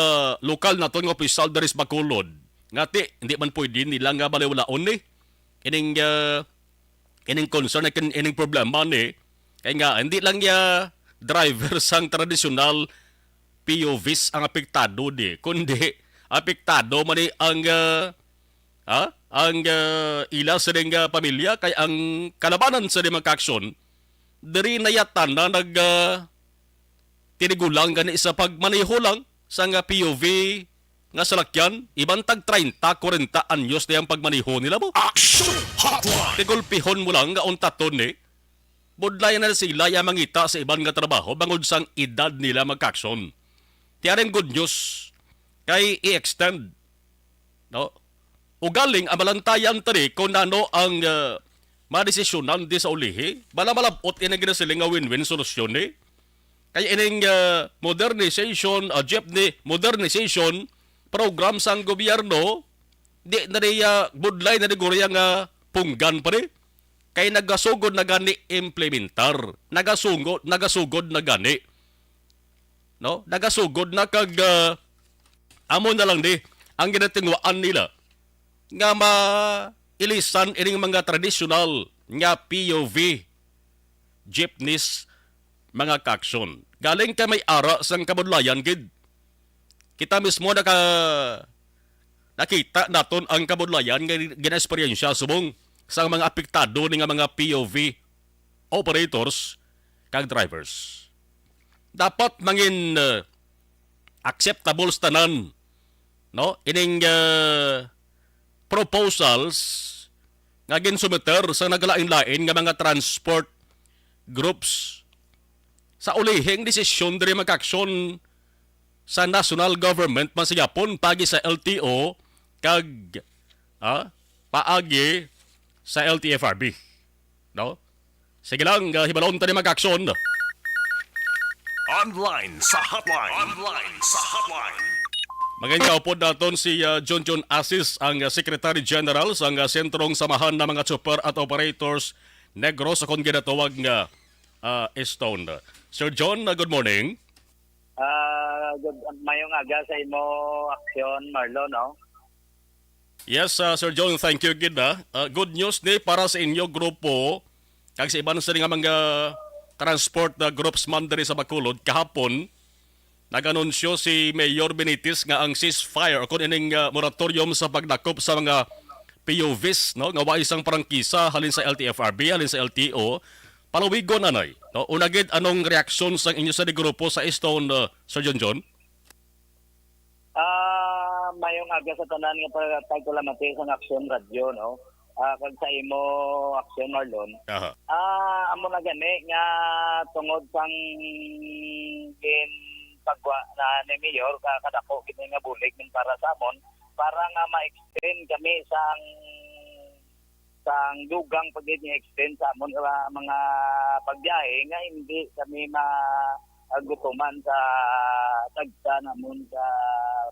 lokal naton nga opisyal diri sa Bacolod nga ti, hindi man pwede nila nga baliwalaon ni ining, ah, ining concern, ining, ining problema ni, kay nga hindi lang ya driver sang tradisyonal P U Vs ang apektado di, kundi apektado man ni ang, ah, ah, ang, ah, ila sining, ah, pamilya, kay ang kalabanan sa mga aksyon diri nayatan na nag, ah, tinigulang gani sa pagmaneho lang sang P U V nga salakyan, iban tag treinta, kwarenta anyos na ang pagmaneho nila mo. Action Hotline! Tigulpihon mo lang nga untaton ni. Budlay na sila ya mangita sa iban nga trabaho bangod sang edad nila magkakson. Tiyaring good news kay i-extend, no? Ugaling ang malantayan tani kung ano ang, ah, madesisyonan di sa ulihi, bala malabot ini ginasiling nga win-win solusyon ni. Kay ining, ah, modernization, ah, jeepney modernization program sang gobyerno, di na niya budlay na ni Gloria nga punggan pa ni. Kay nagasugod na gani implementar. Nagasugod, nagasugod na gani. No? Nagasugod na kag, ah, amo na lang ni ang ginatinguhaan nila nga mailisan ining mga tradisyonal nga P U V jeepneys, mga kakson. Galing kay may ara sang kabudlayan gid. Kita mismo naka-, nakita naton ang kabudlayan nga ginaeksperyensya subong sang mga apektado ni nga mga P U V operators kag drivers. Dapat mangin, uh, acceptable sa tanan, no? Ining, uh, proposals nga ginsumiter sa naglain-lain nga mga transport groups. Sa ulihing desisyon diri magkaaksyon sa national government man sa Yapon, paagi sa L T O kag, ah, paagi sa L T F R B. No? Sige lang, ah, hibalon ta ni magkaaksyon. Online sa hotline. Online sa hotline. Maging kaupod naton si, ah, John John Asis, ang, ah, Secretary General sang, ah, Sentrong Samahan ng mga Chopper at Operators Negros, sa kon ginatawag nga, ah, Stone. Sir John, ah, good morning. Ah, good, mayong aga sa imo, Aksyon, Marlo, no? Yes, ah, Sir John, thank you gid, ah. Ah, good news ni para sa inyo grupo kag sa iban sa nga mga transport na groups man diri sa Bacolod kahapon. Nag-anunsyo si Mayor Benitez nga ang ceasefire o kung ining, ah, moratorium sa pagdakop sa mga P U Vs, no, nga wa isang prangkisa halin sa L T F R B, halin sa L T O, palawigon anay, no? Una gid, anong reaksyon sang inyo sa grupo sa Stone, ah, Sir John John? Ah, mayong aga sa tanan nga pag-, pagkulamati sa Aksyon Radyo, no? Ah, kag sa imo, Aksyon Marlon. Aha. Ah, amo na gani nga tungod sang ginpagwa na ni Mayor, ka-, kadako gid nga bulig man para sa amon, para nga ma-extend kami sang, sang dugang pa gid nga extend sa amon nga mga pagbiyahe nga hindi kami ma-, ah, gutuman sa tagsa namon sa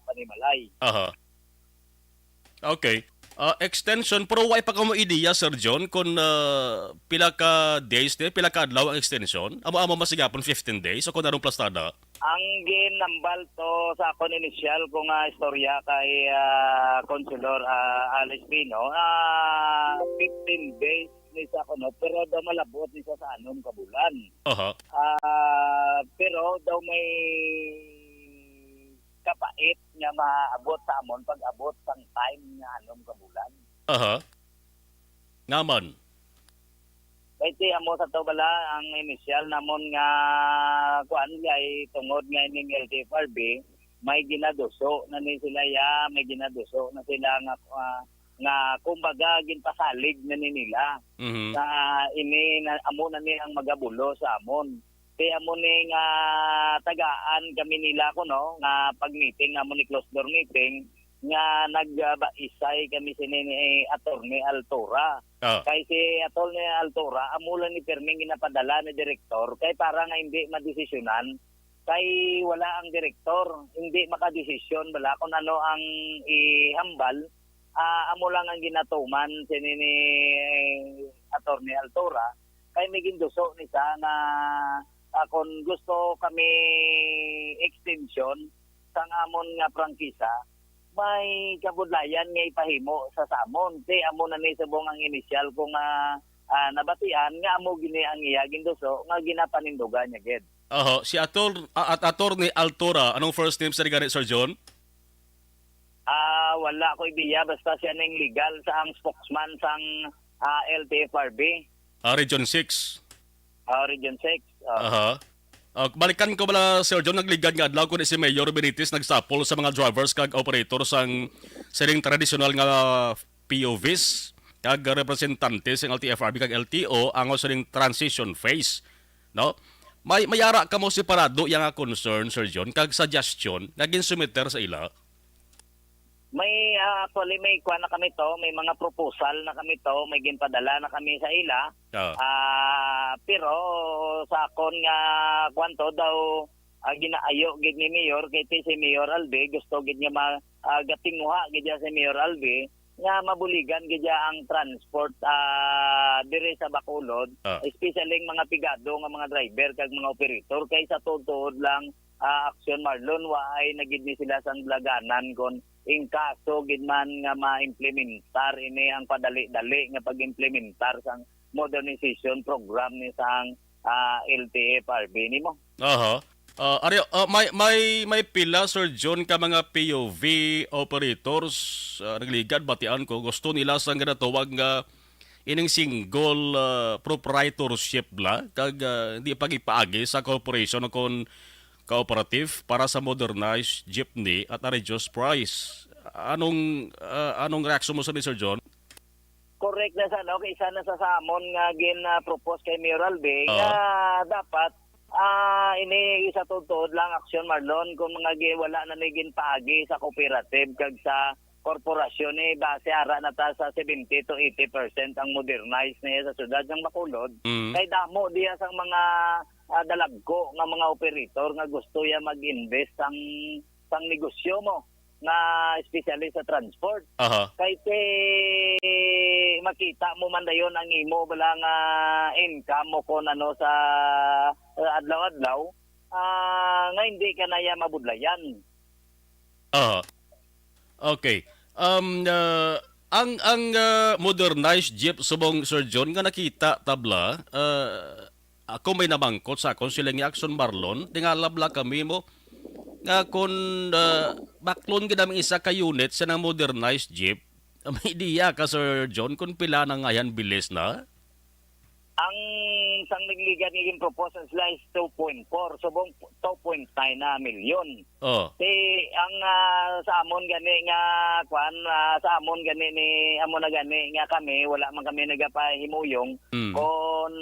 panimalay. Aha. Okay. Ah, extension, pero wa pa kamo ideya, Sir John, kung, ah, pila ka days ni, pila ka adlaw ang extension? Amo-amo man sa gihapon, fifteen days, o kung anong plastada? Ang ginambal to sa akon initial ko nga istorya kay, ah, Councilor, ah, Alice Pino, ah, fifteen days ni sa kuno, pero daw malabot ni sa, sa anom ka bulan. Aha. Ah, pero daw may kapait nga maabot sa amon pag-abot sang time nga anom ka bulan. Aha. Nga man. Kay ti amo sa to bala, ang initial namon nga kuan kay tungod nga ining L T F R B, may ginaduso na ni sila ya, may ginaduso na sila nga, ah, nga kumbaga ginpasalig na ni nila. Mhm. Sa ini na, amo na ni ang magabulo sa amon. Kay amo ni nga tagaan kami nila kuno nga pag-meeting namon ni closed door meeting nga nagbaisay kami sini ni Attorney Altura. Ah. Kay si Attorney Altura, amo lang ni pirming ginapadala ni direktor kay para nga hindi madesisyonan kay wala ang direktor, hindi makadesisyon bala kung ano ang ihambal. Ah, amo lang ang ginatuman sini ni Attorney Altura kay may ginduso ni sa nga, ah, kung gusto kami extension sang amon nga prangkisa, may kabudlayan nga ipahimo sa samon. Ti amo na ni subong ang initial ko nga, ah, nabatian nga amo gini ang iya ginduso nga ginapanindugan niya gid. Oho, si Ator-, a-, at Attorney Altora, anong first name sa gani, Sir John? Ah, wala ko ideya, basta siya ning legal sa ang spokesman sang, ah, L T F R B. Ah, Region six. Ah, Region six. Ah. Aha. Ah, balikan ko bala, Sir John, nagligad nga adlaw kundi si Mayor Benitez nagsapol sa mga drivers kag operator sang sining tradisyonal nga P O Vs kag representante sang L T F R B kag L T O angot sa ning transition phase, no? May, may ara kamo separado iya nga concern, Sir John, kag suggestion nga ginsumiter sa ila? May, ah, actually, may kuwan na kami to, may mga proposal na kami to, may ginpadala na kami sa ila. Ah. Ah, pero sa akon nga kuwan to daw, ah, ginaayo gid ni Mayor, kay ti si Mayor Albi, gusto gid niya ma-, ah, gatinguha gid niya si Mayor Albi, nga mabuligan gid niya ang transport, ah, diri sa Bacolod, Ah. especially ang mga pigado nga mga driver kag mga operator, kay sa tuod-tuod lang, ah, Aksyon Marlon, waay na gid ni sila sang dulaganan kon in kaso gid man nga ma-implementar ini ang padali-dali nga pag-implementar sang modernization program ni sang, ah, L T F R B nimo. Aha. Ah, ari, ah, may, may, may pila, Sir John, ka mga P O V operators, ah, nagligad, batian ko, gusto nila sang ginatawag nga ining single, ah, proprietorship bala, kag, ah, hindi pag-ipaagi sa corporation o kon cooperative para sa modernized jeepney at a reduced price. Anong, ah, anong reaksyon mo sa ni, Sir John? Correct na sa, no, kay isa na sa samon nga gin, ah, propose kay Mayor Albi Oo. nga dapat, ah, ini sa tuod-tuod lang, Aksyon Marlon, kung mga gi-, wala na ni ginpaagi sa cooperative kag sa korporasyon, eh, base ara na ta sa seventy to eighty percent ang modernized niya sa syudad ng Bacolod. Mm. Kay damo diya sang mga, ah, dalagko nga mga operator nga gusto ya mag-invest sang, sang negosyo mo nga especially sa transport. Aha. Kay ti makita mo man dayon ang imo bala nga income mo kon ano sa, ah, adlaw-adlaw, ah, nga hindi ka na ya mabudlayan. Ah, okay. Um, ah, ang, ang, ah, modernized jeep subong, Sir John, nga nakita ta bala, ah, ako may namangkot sa akon sila nga Aksyon Marlon, tingala bala kami mo, Nga kun, ah, baklon gid ang isa ka unit sa nang modernized jeep, may idea ka, Sir John, kung pila na nga yan bilis na? Ang sang nagligat nga ginpropose sila is two point four, subong two point nine na milyon. Oh. Ti ang, ah, sa amon gani nga, kwan, ah, sa amon gani ni, amo na gani nga kami, wala man kami nagapahimuyong. Mm. Kon,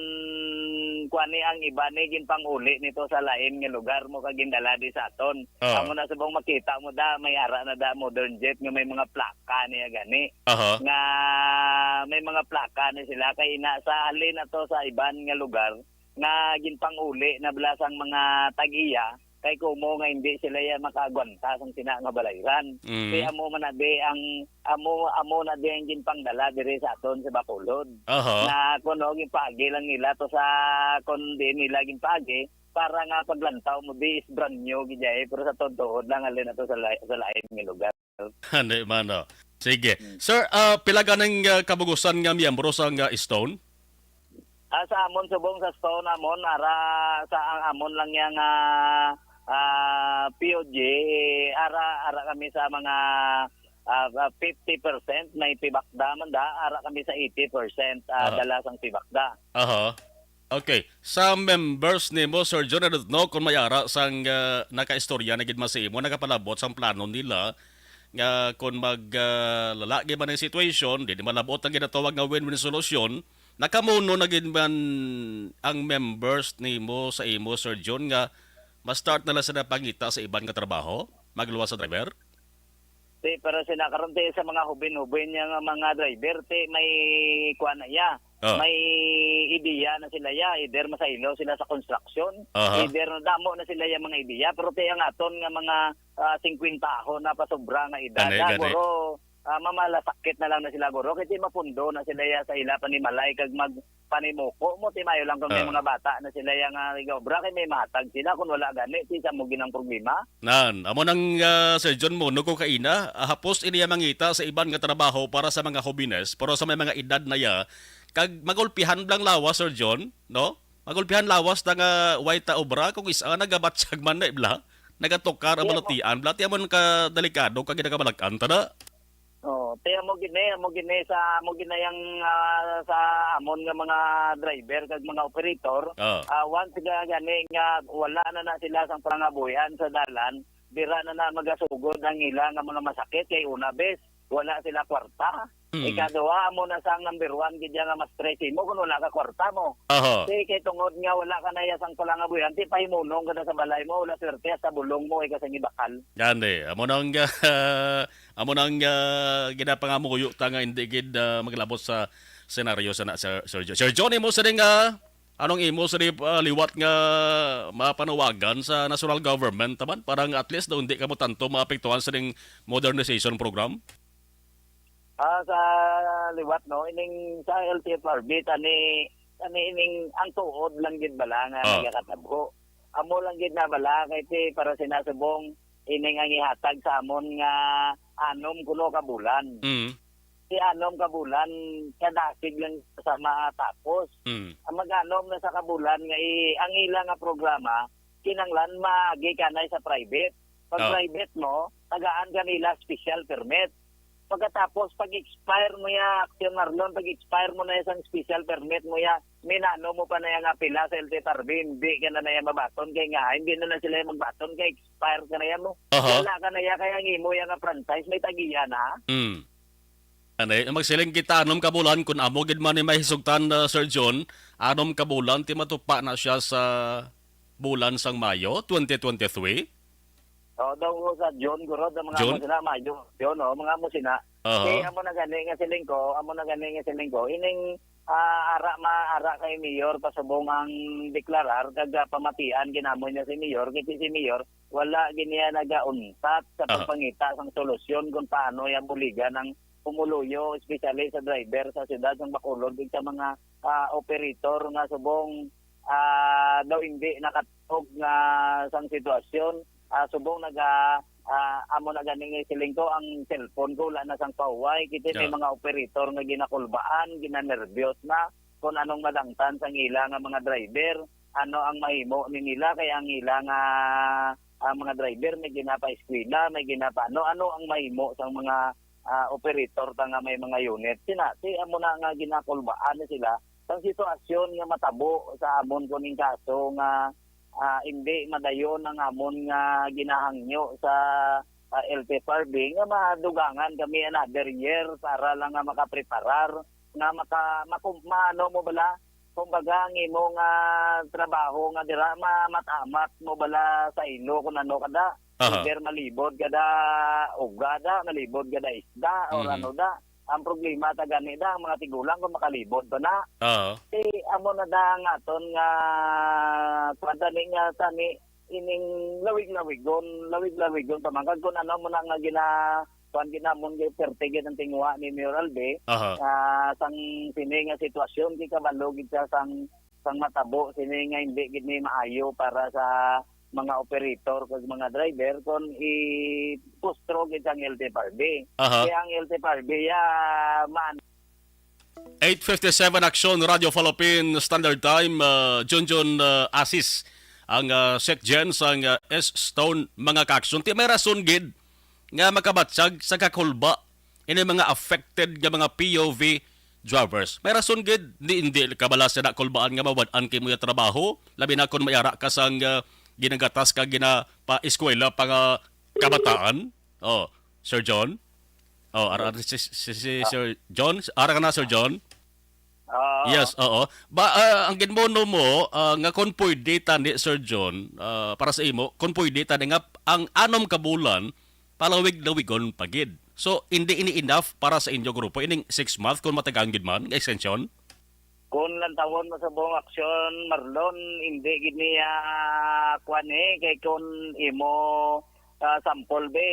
kwan ni, ang iba ni ginpanguli nito sa lain nga lugar mo kag gindala di sa aton. Oh. Amo na subong makita mo da, may ara na da modern jet nga may mga plaka niya gani. Aha. Nga may mga plaka ni sila kay ina sa halin ato sa iban nga lugar nga ginpanguli na bala sang mga tag-iya kay kumo nga hindi sila ya makaagwanta sang sina nga balayran. Mm. Kay amo man na di ang amo amo na di ang ginpangdala diri sa aton sa Bacolod. Aha. Na kuno ginpaagi lang nila to sa kun di nila ginpaagi para nga paglantaw mo di is brand new gid ay, pero sa tuod lang halin ato sa la-, sa lain nga lugar. Ano man, oh. Sige. Hmm. Sir, ah, pila ganing, ah, kabugusan nga miyembro sang, ah, Stone? Ah, sa amon subong sa Stone amon ara sa ang amon lang yang, ah, ah, P O G, ara ara kami sa mga, ah, ah, fifty percent may pibakda man da, ara kami sa eighty percent, ah, Aha. dala sang pibakda. Aha. Okay. Sa members nimo, Sir John, I don't know kung may ara sang, ah, nakaistorya na gid man sa imo, nakapalabot sang plano nila nga kung mag, ah, lalagi man ang situation, di malabot ang ginatawag nga win-win solution, nakamuno na gid man ang members nimo sa imo, Sir John, nga ma-start na lang sila pangita sa iban nga trabaho, magluwas sa driver? Ti, pero sina karon ti sa mga hubin-hubin niya nga mga driver, ti may kuan na iya. Ah. May ideya na sila iya, either masaylo sila sa construction, Aha. either damo na sila iya mga ideya, pero ti ang aton nga mga, ah, singkwentahon na pasobra nga edad, Gani, ah, gani. guro, ah, mamalasakit na lang na sila guro, kay ti mapundo na sila iya sa ila panimalay kag mag panimuko mo, ti mayo lang kung may Ah. mga bata na sila iya nga igaobra, kay may matag sila, kung wala gani, ti sa mo ginang problema. Nan, amo nang, ah, Sir John, muno ko kaina, ah, hapos ini ang mangita sa iban nga trabaho para sa mga hobines, pero sa may mga edad na ya, kag magulpihan blang lawas, Sir John, no? Magulpihan lawas na nga way ta obra kung isa nga nagabatyag man na ibla, nagatukar ang Iya, balatian, bla, ti amo nang ka delikado kag ginakabalak-an ta na. Oh, ti amo gini, amo gini sa, amo gini ang, ah, sa amon nga mga driver kag mga operator. Ah. Ah, once nga gani nga wala na na sila sang pangabuhian sa dalan, dira na na magasugod ang ila nga mga masakit kay una bes wala sila kwarta. Mm. Ikaduha, amo na sang number one gid ya nga ma-stress mo kung wala ka kwarta mo. Aha. Ti kay tungod nga wala ka na iya sang pangabuhian, ti pahimunong ka na sa balay mo, wala swerte sa bulong mo, ika sa gibakal. Gani, amo nang, ah, Amo nang, ah, ginapangamuyo ta nga hindi gid, ah, maglabot sa senaryo sa na, Sir, Sir Jo-, Sir John, imo sining, ah, anong imo sining, ah, liwat nga mapanawagan sa national government taman para nga at least daw hindi kamo tanto maapektuhan sining modernization program? Ah, sa liwat, no, ining sa L T F R B, tani, tani ining ang tuod lang gid bala nga Ah. nagakatabho. Amo lang gid na bala kay ti para sinasubong ining ang ihatag sa amon nga anom kuno ka bulan. Mm. Si anom ka bulan, kadasig lang sa matapos. Mm. Ang mag-anom na sa kabulan nga i-, ang ila nga programa, kinanglan maagi kanay sa private. Pag Oh. private mo, tagaan ka nila special permit. Pagkatapos, pag-expire mo ya, Action Marlon, pag-expire mo na isang special permit mo ya, minano mo pa na yang apila sa L T F R B, hindi ka na na ya mabaton kay nga, hindi na na sila magbaton kay expire ka na ya mo. Aha. Wala ka na ya, kaya ang imo ya nga franchise, may tagiya na. Mm. Anay, magsiling kita, anom ka bulan, kung amo gid man ni mahisugtan, uh, Sir John, anom ka bulan, ti matupa na siya sa bulan sang Mayo, twenty twenty-three? Oh, daw sa June, guro, daw mga June? Amo sila, Mayo, June, oh, mga amo sila. Aha. Kay amo na gani nga siling ko, amo na gani nga siling ko, ining, ah, ara ma-, ara kay Mayor, pasubong ang deklarar, kag, ah, pamatian, ginamo niya si Mayor, kay si Mayor, wala gid niya nagauntat sa Aha. pagpangita sang solusyon kung paano yang buligan ang pumuluyo, especially sa driver sa siyudad sang Bacolod, ug sa mga, ah, operator nga subong, ah, daw hindi nakatog nga sang sitwasyon, ah, subong naga, ah, amo na gani nga siling ko, ang cellphone ko wala na sang pahuway, kay may Yeah. mga operator nga ginakulbaan, ginanerbyos na kung anong madangtan sang ila nga mga driver, ano ang mahimo ni nila, kay ang ila nga ah, mga driver, may ginapa-eskwela, may ginapa-, ano, ano ang mahimo sang mga, ah, operator ta nga may mga unit. Sina, si amo na nga ginakulbaan na sila sang sitwasyon nga matabo sa amon kuning kaso nga, ah, hindi madayon ang amon nga ginahangyo sa, ah, L T F R B nga madugangan kami another year para lang nga makapreparar nga maka-, makum-, maano mo bala, kumbaga, ang imo nga trabaho nga dira ma-, matamat mo bala sa ilo kung ano kada. Aha. Either malibod kada uga da, malibod kada isda, or Mhm. ano da. Ang problema ta gani da, ang mga tigulang kung makalibod pa na. Oo. Si amo na da ang aton nga kuwan tani nga tani ining lawig-lawigon, lawig-lawigon pa man. Kag kung ano mo na nga gina-, kuwan gid namon, gid perte gid ang tinguha ni Mayor Albi, Aha. ah, sang sini nga sitwasyon, kay kabalo gid siya sang, sang matabo sini nga hindi gid ni maayo para sa mga operator kag mga driver kon i-pustro gid sang L T F R B. Aha. Kaya ang L T F R B, ya, man, Eight fifty-seven Aksyon, Radyo Philippine Standard Time, ah, Junjun, ah, Asis, ang, ah, Sec Gen sang, ah, S Stone, mga kaaksyon. Ti may rason gid nga makabatyag sa kakulba ini mga affected nga mga P O V drivers. May rason gid, di, hindi ka bala sila kulbaan nga mawad-an kay mo ya trabaho, labi na kon mayara ka sang, ah, ginagatas ka gina pa eskwela pa nga kabataan. Oh, Sir John? Oh, ara, ara si, si, si Ah. Sir John? Ara ka na, Sir John? Oo. Yes, oo. Ba, ah, ang ginmono mo, ah, nga kung pwede tani, Sir John, ah, para sa imo, kung pwede tani nga ang anom ka bulan, palawig-lawigon pa gid. So, hindi ini enough para sa inyo grupo, ining six month, kung matagaan gid man, nga extension? Kung lantawon mo sa buong aksyon, Marlon, hindi gid niya kuwan eh, kay kung imo, ah, sample be,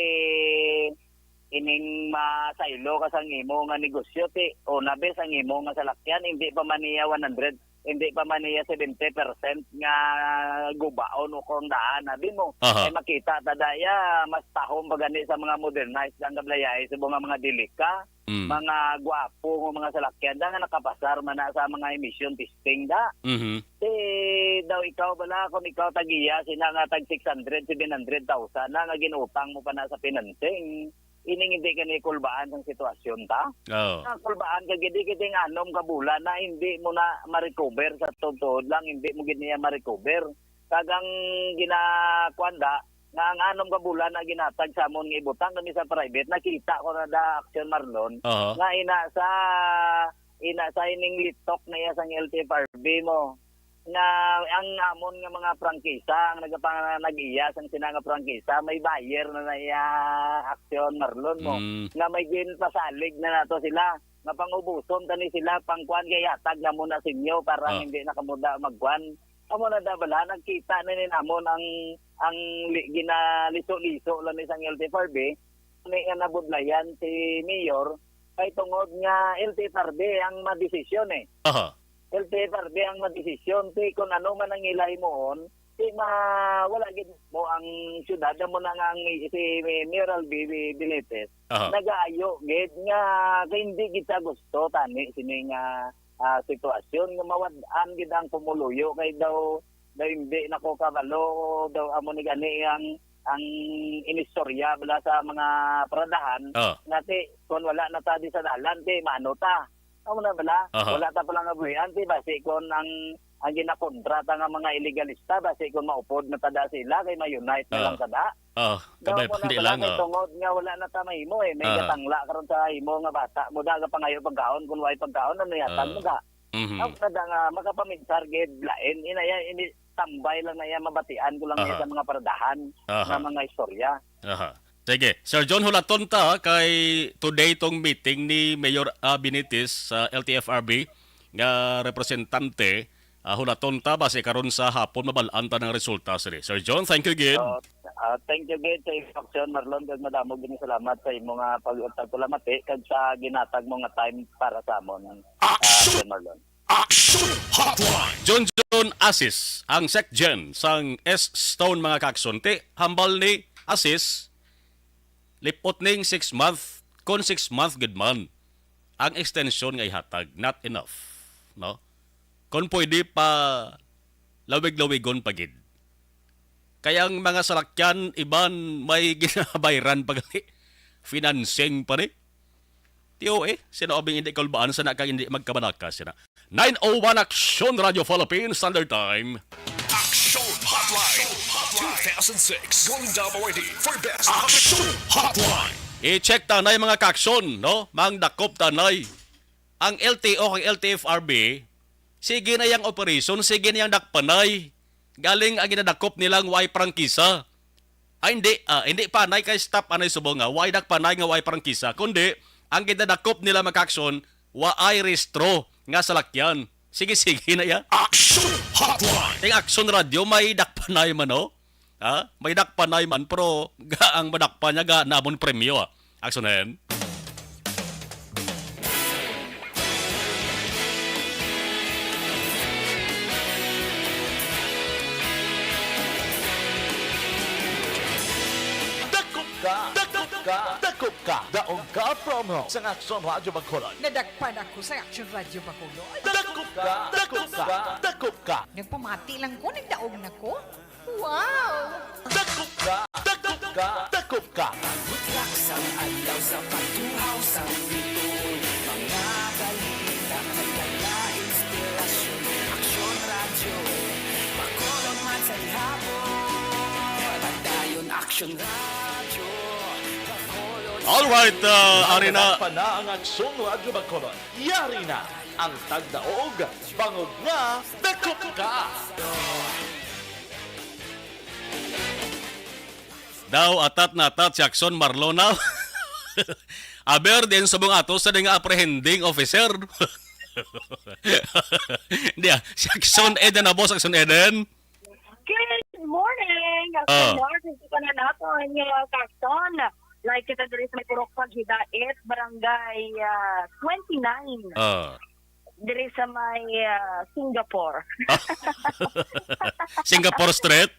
ining masaylo ka sang imo nga negosyo, ti, o na be sang imo nga salakyan, hindi pa man niya one hundred, hindi pa man niya seventy percent nga gubaon o kung daan, abi mo. Aha. Ay makita ta daya, mas tahom pa gani sa mga modernized ang kablayay sa mga, mga delika, Mm. mga gwapo nga mga salakyan da nga nakapasar man na sa mga emission testing da. Mhm. Ti daw ikaw bala, kung ikaw tagiya sina nga tag six hundred, seven hundred thousand na nga ginutang mo pa na sa financing, ining hindi ka ni kulbaan sang sitwasyon ta. Oo. Ang kulbaan ka gid, kiting anom ka bulan na hindi mo na ma-recover sa totoo lang, hindi mo gid niya ma-recover. Kag ang ginakuan da, nga ang anom ka bulan na ginatag sa amon nga ibutang kami sa private, nakita ko na da, Action Marlon, Aha. nga ina sa, ina sa ining litok na iya sang L T F R B mo, nga ang amon nga mga prangkisa ang nagapang-, nag-iya sang sina nga prangkisa, may buyer na na iya, Action Marlon mo, Mm. nga may ginpasalig na nato sila, nga pangubuson tani sila, pangkuan kay hatag na muna sa inyo para Ah. hindi na kamo da magkuan. Amo na da bala, nagkita na ni namon ang, ang li-, ginaliso-liso lang ni sang L T F R B, ni nga nabudlayan si Mayor, kay tungod nga L T F R B ang madesisyon eh. Aha. L T F R B ang madesisyon, ti kung ano man ang ila himuon, ti ma-, wala gid mo ang syudad, amo na nga ang si Mayor Albi Benitez, Aha. nagaayo gid nga kay hindi gid sa gusto tani sini nga, ah, sitwasyon nga mawad-an gid ang pumuluyo kay daw, daw hindi na ko kabalo, daw amo ni gani ang, ang inistorya bala sa mga paradahan, Oh. nga ti, kung wala na ta di sa dalan, ti, maano ta? Amo na bala? Aha. Wala ta pala nga buhian, ti, basi kung ang, ang ginakontra ta nga mga iligalista, basi kung maupod na ta da sila, kay ma-unite na Ah. lang ta da. Oh, Daw kabay mo na pandi bala lang, kay oh. tungod nga wala na ta mahimo, eh. May Ah. gatangla karon sa imo nga bata mo da, gapangayo pagkaon, kung way pagkaon, ano yatag Ah. mo da? Mhm. Ang kada nga makapaminsar gid lain, inaya, ini tambay lang na iya, mabatian ko lang iya Aha. sa mga paradahan Aha. nga mga istorya. Aha. Sige, Sir John, hulaton ta kay today tong meeting ni Mayor, ah, Benitez sa L T F R B nga representante, ah, hulaton ta basi karon sa hapon mabal-an ta ng resulta sini. Sir John, thank you again. So, ah, thank you again sa inyo, Action Marlon, kag madamo gid salamat sa imo nga pag-, pagpalamati kag sa ginatag mo nga time para sa amon, ah, Action! Action Marlon. Action Hotline! John John Asis, ang Sec Gen sang S Stone, mga kaakson. Ti, hambal ni Asis, lipot ning six month, kon six month gid man ang extension nga ihatag, not enough, no? Kon pwede pa lawig-lawigon pa gid. Kay ang mga salakyan, iban may ginabayran pa gali. Financing pa ni. Tiyo eh, sino abing hindi kulbaan sa nakang hindi magkabalaka sina. Nine oh one Action Radio Philippines Standard Time. Action Hotline two thousand six. Golden Dam Awardee for Best Action Hotline. I-check tanay mga ka-action, no? Mangdakop tanay. Ang L T O kag L T F R B, sige na yang operation, sige na yang dakpanay. Galing ang ginadakop nila ang way prangkisa. Ay, hindi, ah, hindi panay kay stop anay subong nga way dakpanay nga way prangkisa, kundi ang ginadakop nila mga ka-action, waay rehistro nga salakyan. Sige, sige na ya. Action Hotline. Ting Action Radio, may dakpanay man, oh. Ha? May dakpanay man, pero ga ang madakpan niya, ga namon premyo, ah. Action na yan. Dakop ka! Dakop ka! Dakop ka! Daog ka promo sa Action Radio Bacolod. Nadakpan ako sa Action Radio Bacolod. Dakop ka! Dakop ka! Dakop ka! Nagpamati lang ko, nagdaog na ko. Wow! Dakop ka! Dakop ka! Dakop ka! Butlak sang adlaw sa pagtuhaw sang bituon. Mga balita nga dala inspirasyon. Aksyon Radyo, Bacolod man sa gihapon. Padayon Aksyon Radyo, Bacolod. Alright, uh, ari na. Nadakpan na ang Aksyon Radyo Bacolod. Yari na ang tagdaog, bangod nga dakop ka. Daw atat na atat si Aksyon Marlon na. Aber, din subong ato sa ding apprehending officer. Hindi ah, si Aksyon Eden na, boss, Aksyon Eden. Good morning! Good Ah. morning sa tanan naton nga ka-action. Like kita diri sa may Purok Paghidait, Barangay, ah, twenty-nine. Ah. Diri sa may, ah, Singapore. Singapore Street?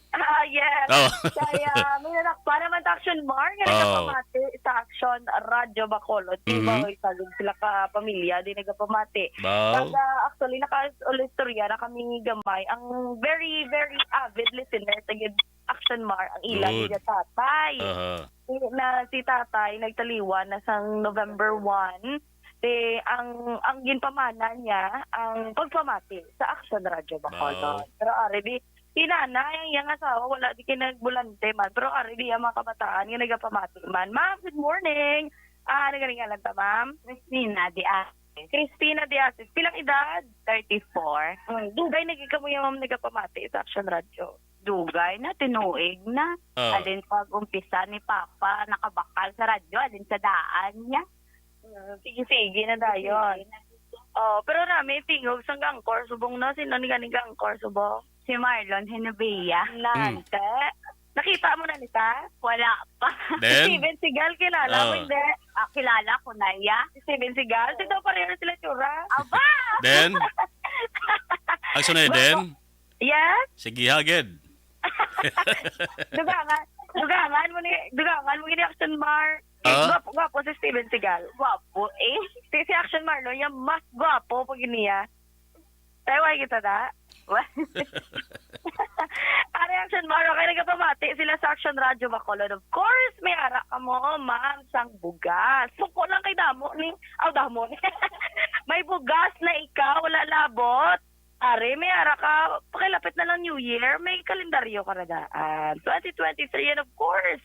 Ah, yes. Oh. Kaya may nadakpan naman ta, Action Mar, nga Oh. nagapamati sa Action Radyo Bacolod. Di ba, Mhm. oy, sagod sila ka pamilya, di nagapamati. Wow. Kag, ah, actually, naka-, istorya na kami gamay. Ang very, very avid listener sa gid Action Mar, ang ila Good. gid tatay. Aha. Si, na si tatay nagtaliwan na sang November one. Di, ang, ang ginpamana niya, ang pagpamati sa Action Radyo Bacolod. Wow. Pero ari, di, si nanay, ang iyang asawa, wala di kay nagbulante man. Pero ari, di, ang mga kabataan nga nagapamati man. Ma'am, good morning. Ah, ano galing ngalan ta, ma'am? Christina Diaz. Christina Diaz. Pilang edad? Thirty-four. Hmm, dugay na gid kamo ya, ma'am, nagapamati sa Action Radyo. Dugay na, tinuig na. Ah. Alin pag umpisa ni Papa, nakabakal sa radyo, alin sa daan niya. Mm, sige-sige na dayon. Sige na. Oh, pero nami, tingog sang gangkor subong na. Sino ni gani gangkor subong? Si Marlon Henobia. Nante. Mm. Nakita mo na ni ta? Wala pa. Then? Si Steven Seagal, kilala mo, Ah. hindi? Ah, kilala ko na iya. Si Steven Seagal? Si daw pareho sila tsura. Aba! Then? Ang sunod, Wa-, then? Yes? Sige, ha, gid. Dugangan, dugangan mo ni, dugangan mo gini, Action Mar. Ah? Gwapo, gwapo si Steven Seagal. Gwapo, eh. Si, si Action Mar, no, yung mas gwapo pag niya. Tayo, ay kita na. Wa-, Ari, Action Mar, okay, nagapamati sila sa Action Radyo Bacolod. Of course, may ara ka mo, ma'am, sang bugas. Suko lang kay damo ni, aw, damo ni. May bugas na ikaw, wala labot. Ari, may ara ka, pakilapit na lang New Year, may kalendaryo ka na daan. Twenty twenty-three, and of course,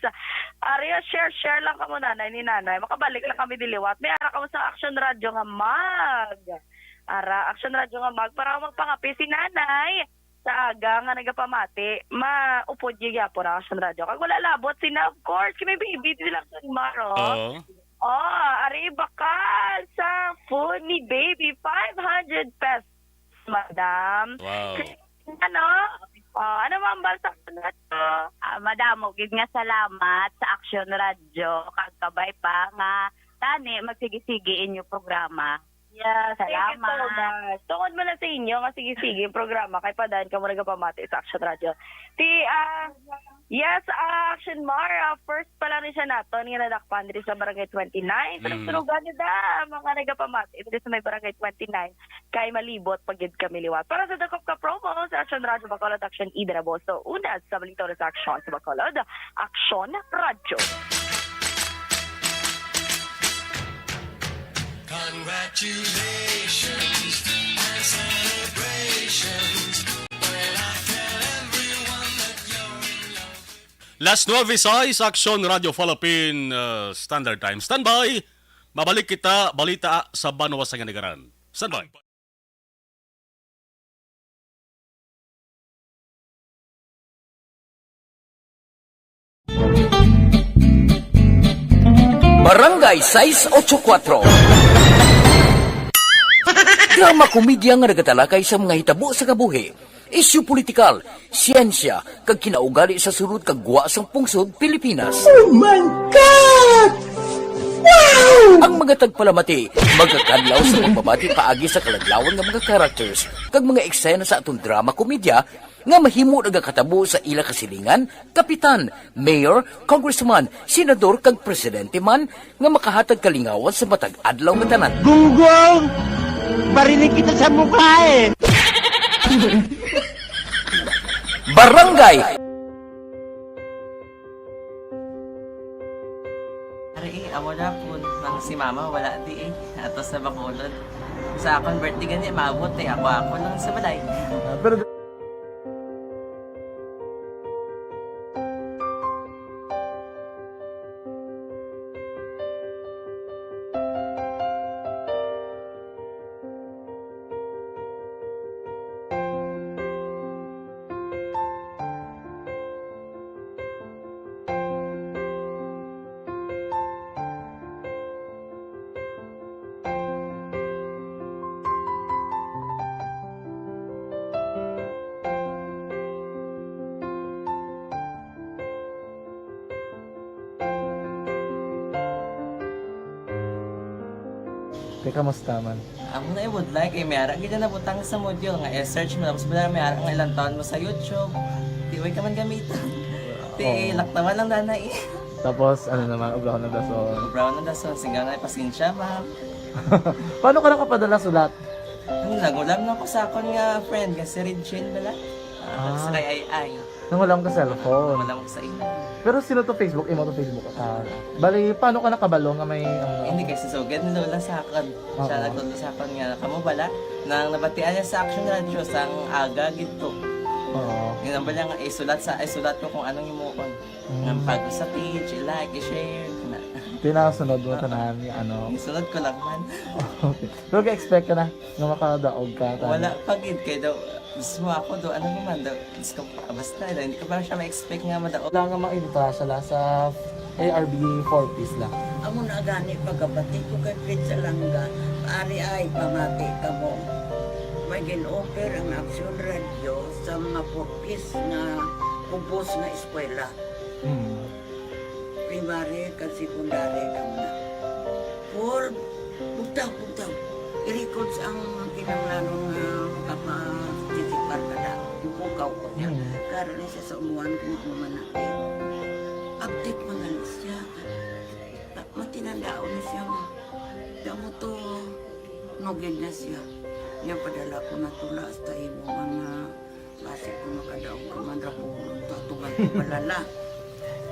ari, share, share lang ka mo, nanay ni nanay. Makabalik lang kami diliwat. May ara ka mo sa Action Radyo nga mag. Ara, Action Radyo nga mag. Para magpangapi si nanay sa aga nga nagapamati, maupod gyud gyapon ang Action Radyo. Kag wala labot sina, of course, kay may baby sila, Action Mar, oh. Oo. Oh, ari, bakal sa phone ni baby, five hundred pesos. Madam. Wow. Ano? Ah, ano mambal sa kanila to? Ah, madamo gid nga salamat sa Action Radyo, kag kabay pa nga tani magsigi-sigi inyo programa. Yeah, thank you so Salamat. much. Tungod mo na sa inyo nga sige-sige yung programa, kay padayon kamo nagapamati sa Action Radyo. Si, ah, Yes, ah, Action Mar, ah, first pa lang ni siya naton nga nadakpan diri sa Barangay twenty-nine. Pero Mm. sunugan niyo da, mga nagapamati diri sa may Barangay twenty-nine, kay malibot pa gid kami liwat. Para sa dakop ka promo sa Action Radio Bacolod, Action Ida Raboso. Una sa balita, una sa Action sa Bacolod, Action Radio. Congratulations and celebrations when I tell everyone that you're in love. Las nueve seis, Aksyon Radio Philippine, uh, Standard Time. Standby! Mabalik kita, balita sa banwa sa ginikanan. Standby! Barangay sais ocho kuwatro. Drama komedya nga nagatalakay sa mga hitabo sa kabuhi, isyu politikal, siyensya, kag kinaugali sa sulod kag gwa sang pungsod Pilipinas. Oh my God! Wow! Ang mga tagpalamati magakadlaw sa pagpamati paagi sa kaladlawan nga mga characters kag mga eksena sa aton drama komedya nga mahimo nagakatabo sa ila kasilingan, kapitan, mayor, congressman, senador, kag presidente man nga makahatag kalingawan sa matag adlaw nga tanan. Gunggong! Barinig kita sa mukha eh! Barangay! Ari eh, amo na po nang si mama wala di eh. Ato sa Bacolod. Sa akon birthday gani, maabot eh. Ako, ako lang sa balay. Ah, pero Teka, musta man? Amo na, I would like, eh, may ara gid na nabutang sa module nga i-search mo, tapos bala may ara nga ilang taon mo sa YouTube. Di, way ka man gamiton. Di, Oo. Laktawan lang, nanay. Tapos, ano naman, ubrahon ng dason. Ubrahon ng dason, singgaw na, pasensya, ma'am. Paano ka nakapadala sulat? Ano, nagulam na ko sa akon nga friend, nga si Regine bala. Ah, Ah. Sa kay Ay Ay. Nangulam ka cellphone. Nangulam ko sa imo. Pero sino to Facebook? Imo to Facebook? Ah, bali, paano ka nakabalo nga may, ano? Hindi, kay si Sugad ni Lola sa akon. Siya Oo. nagtudlo sa akon nga, kamo bala, nang nabatian niya sa Action Radio, sang aga gid to. Oo. Yun ang bala nga, isulat sa, isulat ko kung anong himuon. Mm. Nga pag sa page, i-like, i-share, na. Tinasunod mo Oo. tanan nga ano. Isunod ko lang man. Okay. Pero ga-expect ka na nga makadaog ka, tanan? Wala pa gid, kay daw, mismo ako do, ano naman daw, Diyos ko, basta, hindi ko pa siya ma-expect nga madaog. Wala nga maimita siya la sa A R B four Ps la. Amo na gani pagkabati ko kay Fred Salanga, ari ay pamati kamo. May gin-offer ang Aksyon Radio sa mga four Ps nga kubos nga eskwela. Hmm. Primary kag secondary daw na. Paul, bugtaw, bugtaw. I-records ang kinahanglanon nga makaparticipar ka na. Ipukaw ko niya. Mm. Karon ni siya sa umuan kung ano man na. Update man gani siya. Ta-, matinandaon ni siya nga. Damo to, nugid na siya. Niya padala ko na tula hasta imo nga Basi kung makadaog ka man ra ko, tatugan ko bala la.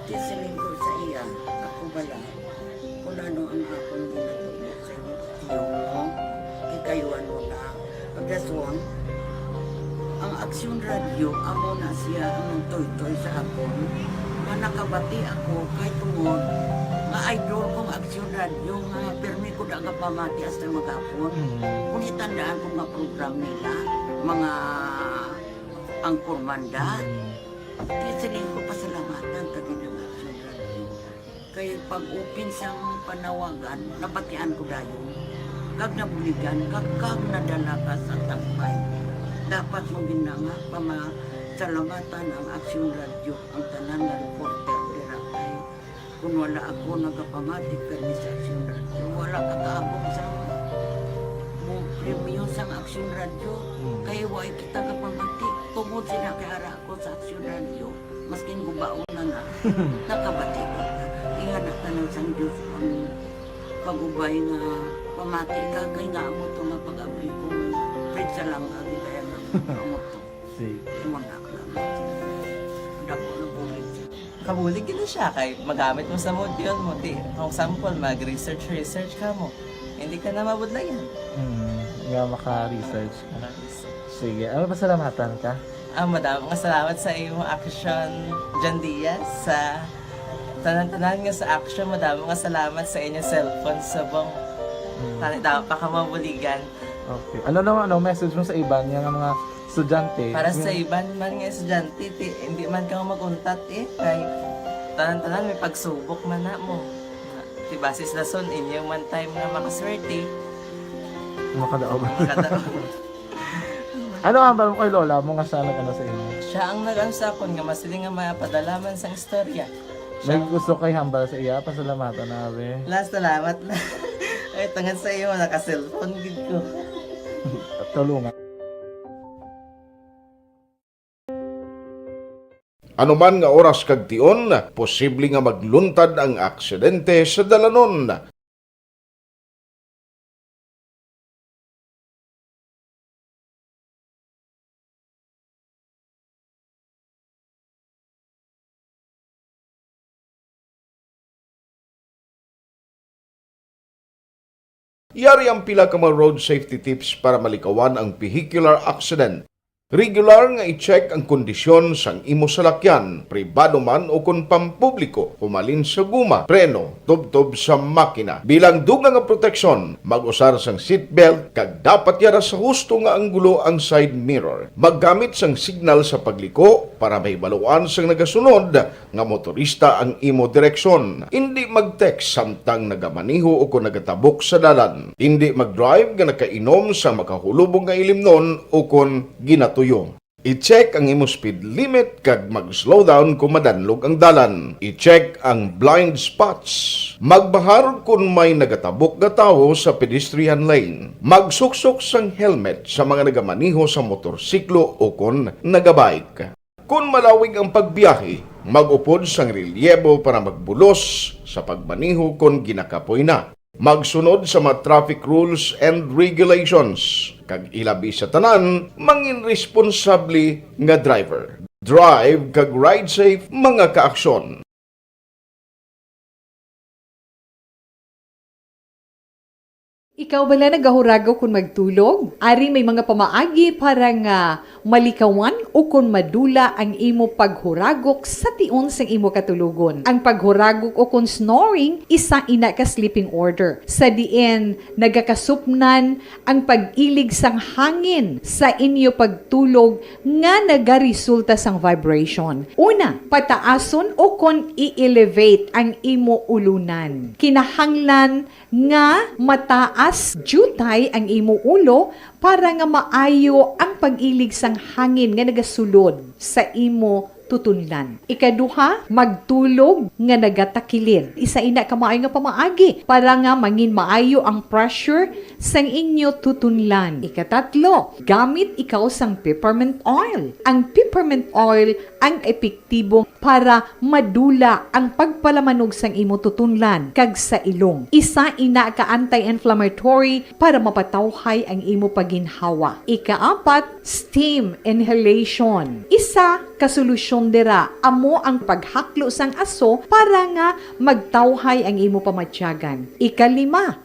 Di siling ko sa iya, ako bala, kung ano ang akong ginatubo sa imong tiyo mo, kay kayo ano na. Pagdason, ang Aksyon Radio, amo na siya ang nagtoytoy sa akon, nga nakabati ako kay tungod nga idol kong Aksyon Radio, nga pirmi ko da nga pamati hasta maghapon. Mm. Kung itandaan ko nga program nila, mga Anchorman da. Mm. Di siling ko, pasalamatan ta gid ang Aksyon Radio. Kay pag-open sang panawagan, nabatian ko dayon. Kag nabuligan, kag, kag nadala ka sa tampay. Dapat mo gid na nga pamasalamatan ang Aksyon Radio, ang tanan nga reporter dira kay Kung wala ako nagapamati kay Miss Aksyon Radio, wala ka kaabot sa mo premyo sang Aksyon Radio. Hmm. Kay wa kita kapamati. Tungod sila kay ara ako sa Aksyon Radio, Maskin gubaon na na, nakabati ko. Ingana ka na sang Diyos ang pag-ubay nga pamati ka, kay nga amo to nga pag-abli ko, pizza lang ang ginayan ng amo to. Sige. Imo na ka lang. Dako ng bulig. Kabulig gid siya kay magamit mo sa module mo. Di, for example, mag-research, research ka mo. Hindi ka na mabudlayan. Hmm, nga maka-research ka. Maka-research. Sige, ano, pasalamatan ka? Ah, madamo nga salamat sa imo action, John Diaz, sa tanan-tanan nga sa action. Madamo nga salamat sa inyo cellphone subong. Hmm. Tani daw pa ka mabuligan. Okay. Ano naman, ano, message mo sa iban nga mga estudyante? Para sa Yung iban man nga estudyante, ti, hindi man ka mag-untat eh. Kay tanan-tanan may pagsubok man na mo. Ti basis lason inyo man time nga makaswerte. Makadaog. Makadaog. Ano ang hambal mo kay lola mo nga siya nag-ano sa imo? Siya ang nag-ano sa akon nga masiling nga mapadala man sang istorya. May gusto kay hambal sa iya, pasalamatan na, be. La, salamat na. Ay, tungod sa imo, naka-cellphone gid ko. Tulungan. Anuman nga oras kag tion, posible nga magluntad ang aksidente sa dalanon. Yari ang pila ka mga road safety tips para malikawan ang vehicular accident. Regular nga i-check ang kondisyon sang imo salakyan, pribado man o kon pampubliko, humalin sa guma, preno, tubtob sa makina. Bilang dugang nga proteksyon, mag-usar sang seatbelt kag dapat yara sa husto nga anggulo ang side mirror. Maggamit sang signal sa pagliko para mahibaluan sang nagasunod nga motorista ang imo direksyon. Indi mag-text samtang nagamaneho o kon nagatabok sa dalan. Indi mag-drive nga nakainom sang makahulubong nga ilimnon o kon ginatuyo. I-check ang imo speed limit kag mag-slow down kon madanlog ang dalan. I-check ang blind spots. Magbahar kon may nagatabok nga tawo sa pedestrian lane. Magsuksok sang helmet sa mga nagamaneho sa motorsiklo o kon nagabike. Kon malawig ang pagbiyahe, mag-upod sang relyebo para magbulos sa pagmaneho kon ginakapoy na. Magsunod sa mga traffic rules and regulations, kag ilabi sa tanan, mangin responsable nga driver. Drive kag ride safe, mga kaaksyon. Ikaw bala nagahuragok kon magtulog? Ari may mga pamaagi para nga malikawan o kon madula ang imo paghuragok sa tion sang imo katulogon. Ang paghuragok o kon snoring, isa ina ka sleeping order, sa diin nagakasupnan ang pag-ilig sang hangin sa inyo pagtulog nga nagaresulta sang vibration. Una, pataason o kon i-elevate ang imo ulunan. Kinahanglan nga mataas diutay ang imo ulo para nga maayo ang pag-ilig sang hangin nga nagasulod sa imo tutunlan. Ikaduha, magtulog nga nagatakilid. Isa ina ka maayo nga pamaagi para nga mangin maayo ang pressure sang inyo tutunlan. Ikatatlo, gamit ikaw sang peppermint oil. Ang peppermint oil ang epektibo para madula ang pagpalamanog sang imo tutunlan kag sa ilong. Isa ina ka anti-inflammatory para mapatawhay ang imo paginhawa. Ikaapat, steam inhalation. Isa ka solusyon dira amo ang paghaklo sang aso para nga magtawhay ang imo pamatyagan. Ikalima,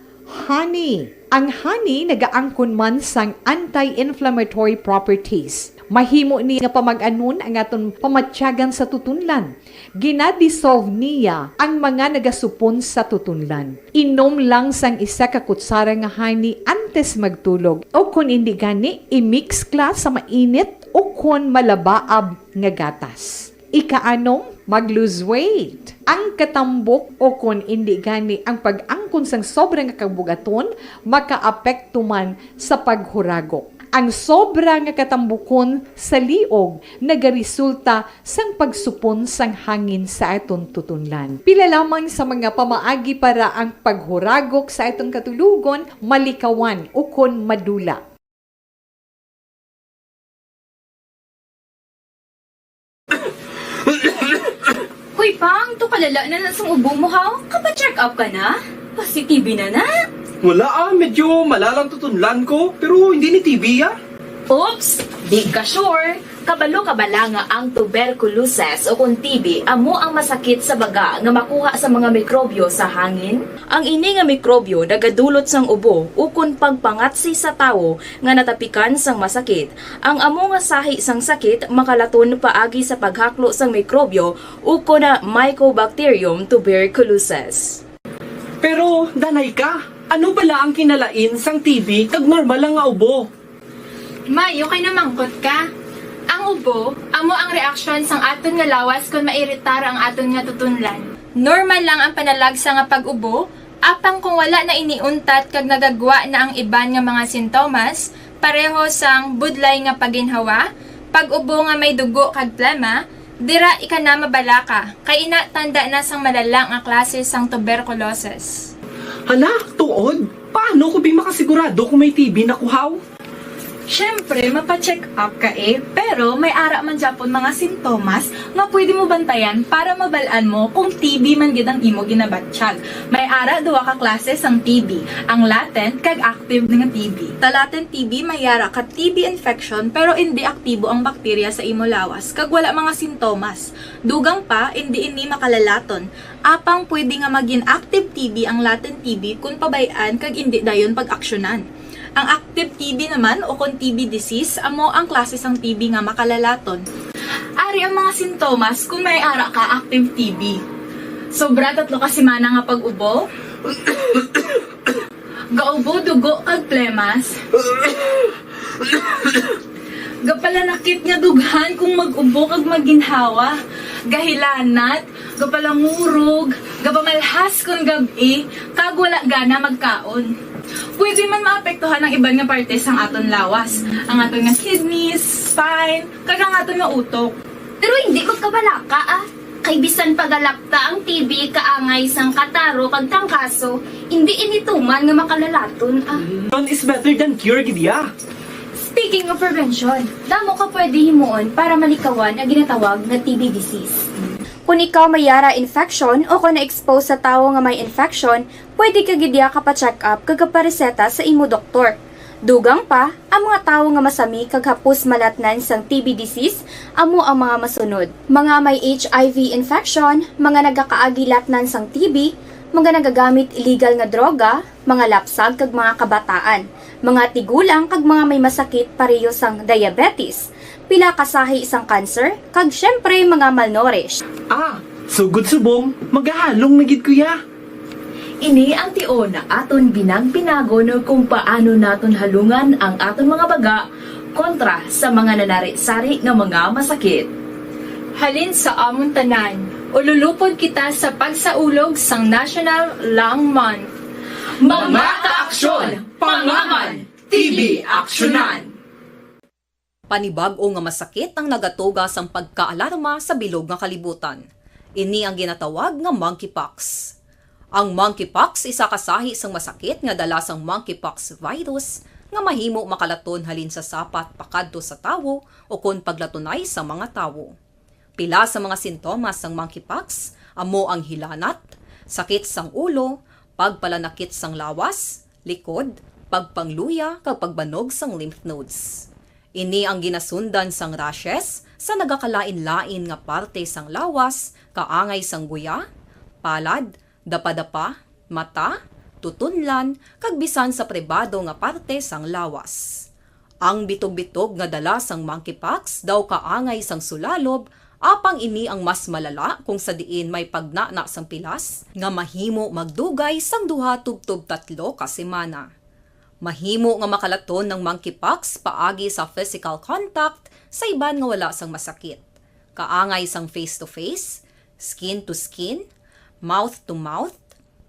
honey. Ang honey nagaangkon man sang anti-inflammatory properties. Mahimo ni nga pamag-anon ang aton pamatyagan sa tutunlan. Gina-dissolve niya ang mga nagasupon sa tutunlan. Inom lang sang isa ka kutsara nga honey antes magtulog, o kon indi gani, i-mix kla sa mainit o kon malabaab nga gatas. Ikaanom, mag-lose weight. Ang katambok o kon indi gani ang pag-angkon sang sobra nga kabug-aton makaapekto man sa paghuragok. Ang sobra nga katambukon sa liog nagaresulta sang pagsupon sang hangin sa aton tutunlan. Pila lamang sa mga pamaagi para ang paghuragok sa aton katulogon malikawan ukon madula. Lala na na sang ubo mo, haw? Kapa-check up ka na? Pasi-T B na na? Wala ah, medyo malalang tutunlan ko, pero hindi ni T B ah. Oops! Di ka sure? Kabalo ka bala nga ang tuberculosis o kon T B amo ang masakit sa baga nga makuha sa mga mikrobyo sa hangin? Ang ini nga mikrobyo nagadulot sang ubo ukon pagpangatsi sa tawo nga natapikan sang masakit. Ang amo nga sahi sang sakit makalaton paagi sa paghaklo sang mikrobyo ukon Mycobacterium tuberculosis. Pero, danay ka, ano bala ang kinalain sang T B kag normal lang nga ubo? May, okay na mangkot ka. Ang ubo, amo ang reaksyon sang aton nga lawas kon mairitar ang aton nga tutunlan. Normal lang ang panalagsa nga pag-ubo, apang kung wala na ini untat kag nagagwa na ang iban nga mga sintomas, pareho sang budlay nga paginhawa, pag-ubo nga may dugo kag plema, dira ika na mabalaka, kay ina tanda na sang malala nga klase sang tuberculosis. Hala, tuod? Paano ko bi makasigurado kung may T B na ko, haw? Siyempre, mapa-check up ka eh, pero may ara man gyapon mga sintomas nga pwede mo bantayan para mabal-an mo kung T B man gid ang imo ginabatyag. May ara duha ka klase sang T B, ang latent kag active nga T B. Sa latent T B, may ara ka T B infection pero indi aktibo ang bakterya sa imo lawas kag wala mga sintomas. Dugang pa, indi ini makalalaton. Apang pwede nga magin active T B ang latent T B kon pabay-an kag indi dayon pag-aksyonan. Ang active T B naman, o kon T B disease, amo ang klase sang T B nga makalalaton. Ari ang mga sintomas kon may ara ka active T B. Sobra tatlo ka semana nga pag-ubo. Gaubo dugo kag plemas. Gapalanakit nga dughan kung mag-ubo kag maginhawa. Gahilanat, gapalangurog, gapamalhas kon gab-i, kag wala gana magkaon. Pwede man maapektuhan ang iban nga parte sang aton lawas, ang aton nga kidneys, spine, kag ang aton nga utok. Pero hindi ko kabalaka, ah. Kay bisan pagalakta ang T B kaangay sang kataro kag trangkaso, hindi ini tuman nga makalalaton, ah. Prevention is better than cure, gid ya. Speaking of prevention, damo ka pwede himuon para malikawan ang ginatawag nga T B disease. Kung ikaw may yara infection o kung na-expose sa tawo nga may infection, pwede ka gid ya kapa-check up kag kapareseta sa imo doktor. Dugang pa, ang mga tawo nga masami kag hapos malatnan sang T B disease amo ang mga masunod: mga may H I V infection, mga nagakaagilatnan sang T B, mga nagagamit illegal nga droga, mga lapsag kag mga kabataan, mga tigulang kag mga may masakit pareho sang diabetes, pila ka sahi sang cancer, kag siyempre mga malnourished. Ah, sugod subong, magahalong na gid ko ya. Ini ang tion nga aton binag-binagon kung paano naton halungan ang aton mga baga kontra sa mga nanari-sari nga mga masakit. Halin sa amon tanan, ululupod kita sa pagsaulog sang National Lung Month. Mga kaaksyon, pangaman, T B aksyonan! Panibag-o nga masakit ang nagatuga sang pagkaalarma sa bilog nga kalibutan. Ini ang ginatawag nga monkeypox. Ang monkeypox isa ka sahi sang masakit nga dala sang monkeypox virus nga mahimo makalaton halin sa sapat pakadto sa tawo ukon paglatunay sa mga tawo. Pila sa mga sintomas sang monkeypox amo ang hilanat, sakit sang ulo, pagpalanakit sang lawas, likod, pagpangluya, kag pagbanog sang lymph nodes. Ini ang ginasundan sang rashes sa nagakalain-lain nga parte sang lawas, kaangay sang guya, palad, dapadapa, mata, tutunlan, kag bisan sa pribado nga parte sang lawas. Ang bitog-bitog nga dala sang monkeypox daw kaangay sang sulalob, apang ini ang mas malala kung sa diin may pagnana sang pilas nga mahimo magdugay sang duha tubtob tatlo ka semana. Mahimo nga makalaton ang monkeypox paagi sa physical contact sa iban nga wala sang masakit, kaangay sang face-to-face, skin-to-skin, mouth-to-mouth,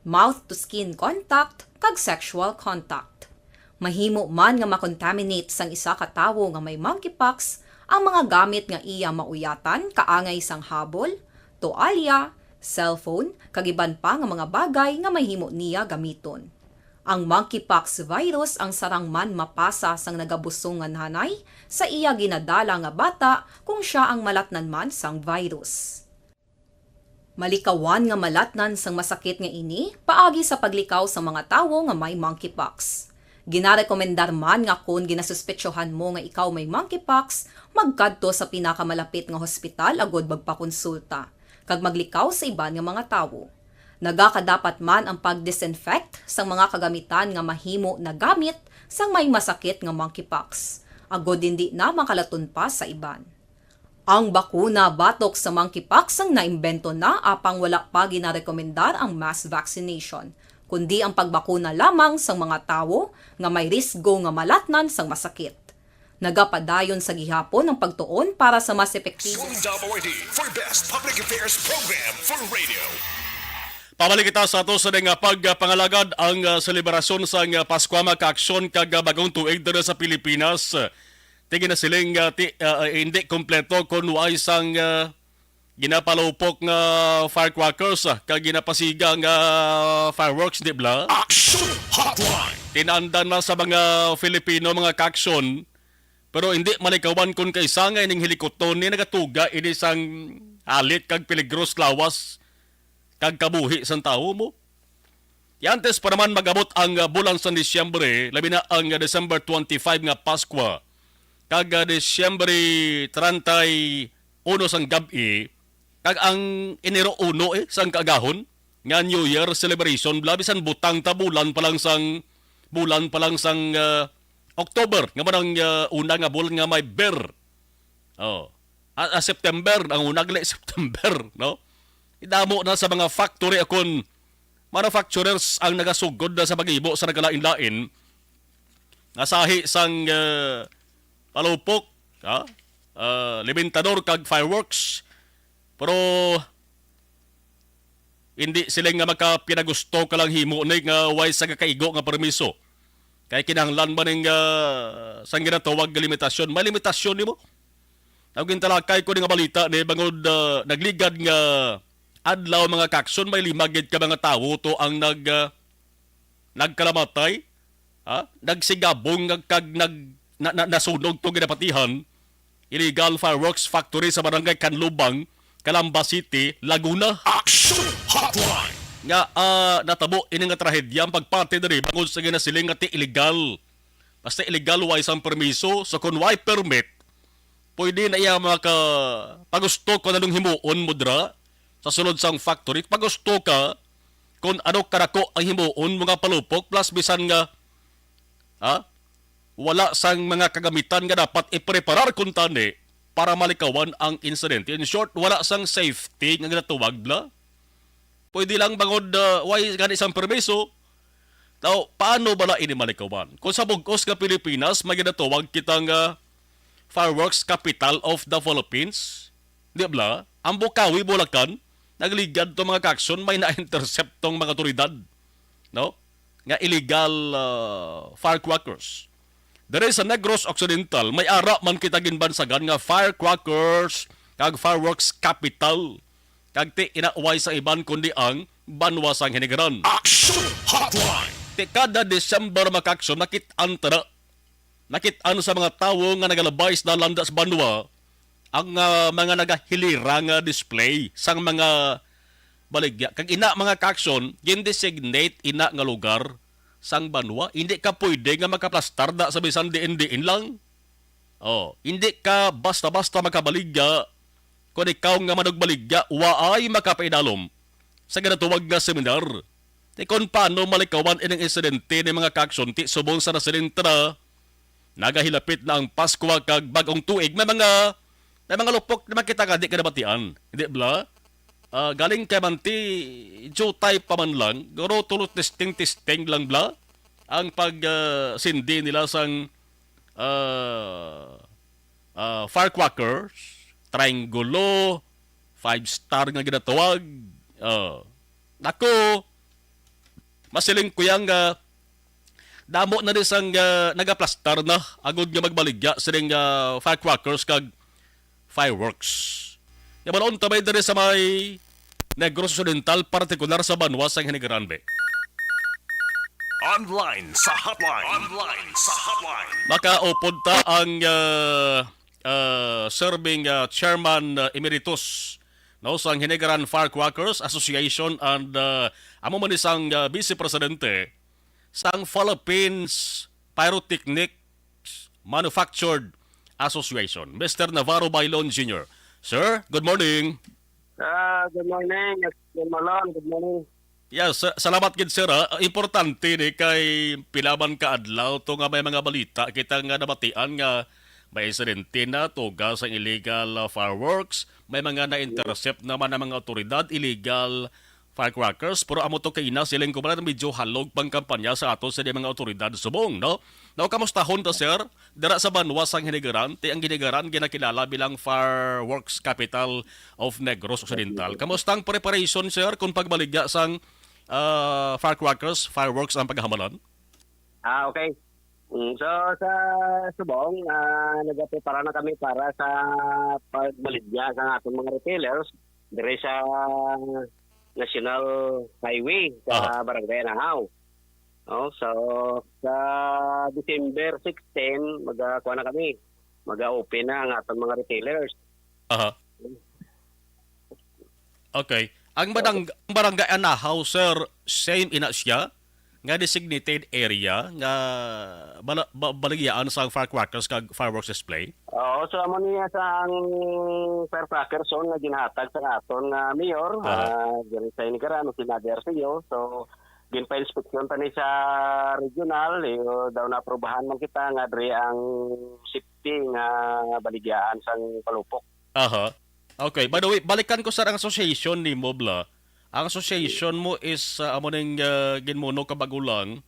mouth-to-skin contact, kag sexual contact. Mahimo man nga makontaminate sang isa ka tawo nga may monkeypox ang mga gamit nga iya mauyatan, kaangay sang habol, toalya, cellphone, kag iban pa nga mga bagay nga mahimo niya gamiton. Ang monkeypox virus ang sarang man mapasa sang nagabusong nga nanay sa iya ginadala nga bata kung sia ang malatnan man sang virus. Malikawan nga malatnan sang masakit nga ini paagi sa paglikaw sa mga tawo nga may monkeypox. Ginarekomendar man nga kon ginasuspetsohan mo nga ikaw may monkeypox, magkadto sa pinakamalapit nga hospital agud magpakonsulta kag maglikaw sa iban nga mga tawo. Nagakadapat man ang pag-disinfect sang mga kagamitan nga mahimo nagamit sang may masakit nga monkeypox, agud indi na makalaton pa sa iban. Ang bakuna batok sa monkeypox ang naimbento na apang wala pa ginarekomendar ang mass vaccination, kundi ang pagbakuna lamang sang mga tawo nga may risgo nga malatnan sang masakit. Nagapadayon sa gihapon ang pagtuon para sa mas epektibo. Sundalo R D for Best Public Affairs Program for Radio. Pabalik kita sa ato sa nga pagpangalagad ang ah, selebrasyon sa nga Paskwa, mga kaaksyon, kag ah, bagong tuig diri sa Pilipinas. Ti ginasiling nga ti, ah, hindi kompleto kon way sang ah, ginapalupok nga firecrackers ah, kag ginapasiga nga fireworks, di bala? Action Hotline! Tinandan na sa mga Filipino, mga kaaksyon, pero hindi malikawan kon kaisa nga ining hilikuton ni nagatuga ini sang halit kag peligros lawas kag kabuhi sang tawo mo. Ti antes pa naman mag-abot ang ah, bulan sang Disyembre, labi na ang ah, December twenty-five nga Paskwa, kag ah, Disyembre treinta y uno sang gab-i, kag ang Enero uno eh, sang kaagahon, nga New Year celebration, bala, bisan butang ta bulan pa lang sang, bulan pa lang sang ah, October, nga mo nang ah, una nga bulan nga may ber. Oh. Ah, ah, September, ang una gali September, no? Idamo na sa mga factory akon manufacturers ang nagasugod na sa paghimo sa nagkalain-lain nga sahi sang ah, palupok, ha? Ah, limitador kag fireworks. Pero hindi sila nga makapinagusto ka lang himo ni nga way sa kakaigo nga permiso. Kay kinahanglan man ning ah, sang ginatawag nga limitasyon. May limitasyon nimo. Ako gintalakay ko ni nga balita ni bangod ah, nagligad nga adlaw, mga kaaksyon, may lima gid ka mga tawo to ang nag ah, nagkalamatay, ha? Nagsigabong nga kag nag na, na, nasunog to ginapatihan illegal fireworks factory sa barangay Canlubang, Calamba City, Laguna. Action Hotline! Nga ah, natabo ini nga trahedya ang pagpati diri bangod sa ginasiling nga ti illegal. Basta illegal, way sang permiso, so kung way permit, pwede na iya maka pagusto kung anong himuon mo dira sa sulod sang factory. Pagusto ka kung ano kadako ang himuon mo nga palupok, plus bisan nga ha? Wala sang mga kagamitan nga dapat ipreparar kuntani para malikawan ang insidente. In short, wala sang safety nga ginatawag na. Pwede lang bangod uh, way gani sang permiso. Now, paano bala ini malikawan? Kung sa bug-os nga Pilipinas, may ginatawag kita nga fireworks capital of the Philippines. Di bala? Ang Bukawi, Bulacan, nagligad to mga kaaksyon, may na-intercept tong mga otoridad, no? Nga illegal uh, firecrackers. Diri sa Negros Occidental, may ara man kita ginbansagan nga firecrackers kag fireworks capital. Kag ti inaway sa iban kundi ang banwa sang Hinigaran. Action Hotline! Ti kada December, mga kaaksyon, nakit-an ta na nakit-an sa mga tawo nga nagalabay sa landa sa banwa ang ah, mga nagahilira nga display sang mga baligya. Kag ina, mga kaaksyon, gin-designate ina nga lugar sang banwa. Hindi ka pwede nga makaplastar da sa bisan diin-diin lang. Oh, hindi ka basta-basta makabaligya. Kung ikaw nga manugbaligya, waay makapaidalom sa ginatawag nga seminar. Ti kon paano malikawan ining insidente ni mga kaaksyon ti subong sa nasilin ta na, nagahilapit na ang Paskwa kag bag-ong tuig. May mga, may mga lupok na makita ka di ka nabatian. Hindi bala? Ah, galing kay man ti jutay pa man lang, guro tulo testing-testing lang bala ang pag ah, sindi nila sang ah, ah, firecrackers, triangulo, five star nga ginatawag. Ah, nako, masiling ko yang ah, damo na di sang ah, nagaplastar na agod nga magbaligya sining ah, firecrackers kag fireworks. Yabalon ta may diri sa may Negros Occidental, partikular sa banwa sang Hinigaran, be. Online sa hotline. Online sa hotline. Makaupod ta ang ah, ah, serving ah, chairman ah, emeritus no, sang Hinigaran Firecrackers Association and, ah, amo man ni sang, ah, Vice Presidente sang Philippines Pyrotechnics Manufactured Association, Mister Navarro Bailon Junior. Sir, good morning. Ah, good morning, Mister Malon. Good morning. Yes, sa-, salamat gid, sir, ah. Importante ni kay pila man ka adlaw to nga may mga balita kita nga nabatian nga may insidente na tuga sang illegal, ah, fireworks, may mga na-intercept naman ang mga otoridad, illegal firecrackers, pero amo to kay ina siling ko man medyo halog pang kampanya sa ato sa mga otoridad subong, no? Now, kamustahon ta, sir? Dira sa banwa sang Hinigaran, ti ang Hinigaran ginakilala bilang fireworks capital of Negros Occidental. Kamusta ang preparation, sir, kung pagbaligya sang, ah, firecrackers, fireworks ang paghamalan? Ah, okay. Mm, so, sa subong, ah, nagaprepara na kami para sa pagbaligya sa ating mga retailers diri sa National Highway sa Aha. Barangay Anahaw. Oh, so, sa December sixteen, magakuha na kami. Mag-open na ang ating mga retailers. Aha. Okay. Ang So, barang-, ang barangay Anahaw, sir, same ina siya nga designated area nga bala-, ba-, baligyaan sa firecrackers kag fireworks display? Oo, so amo niya sa ang firecrackers zone nga ginahatag sa aton nga mayor, Aha. ah, diri sa Hinigaran, si Nadia Arceo. So, ginpa-inspeksyon ta ni sa regional, eh, daw naaprubahan man kita nga diri ang safety nga baligyaan sang palupok. Aha. Okay. By the way, balikan ko, sir, ang association nimo, bla. Ang association mo is, uh, amo ning, uh, ginmuno ka bago lang,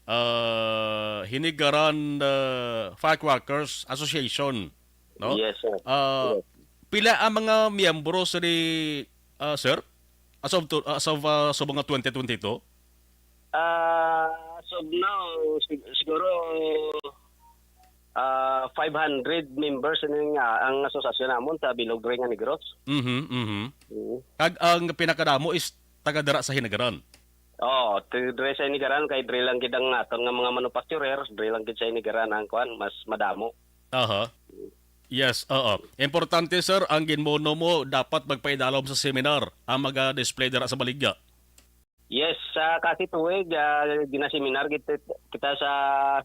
uh, Hinigaran, uh, Firecrackers Association, no? Yes, sir. Uh, Yes. Pila ang mga miyembro sa di, uh, sir? As of to, as of, uh, sa mga twenty twenty-two? Ah, as of now, sig-, siguro, ah, five hundred members ini nga ang asosasyon namon sa bilog diri nga Negros. Mhm, mhm. Mm. Kag ang pinakadamo is taga dira sa Hinigaran? Oo, ti-, diri sa Hinigaran, kay diri lang gid ang aton nga mga manufacturer, diri lang gid sa Hinigaran ang kuan, mas madamo. Aha. Yes, oo. Importante, sir, ang ginmuno mo, dapat magpaidalom sa seminar ang maga-display dira sa baligya. Yes, sa kasi tuig, ah, ginaseminar kita, kita sa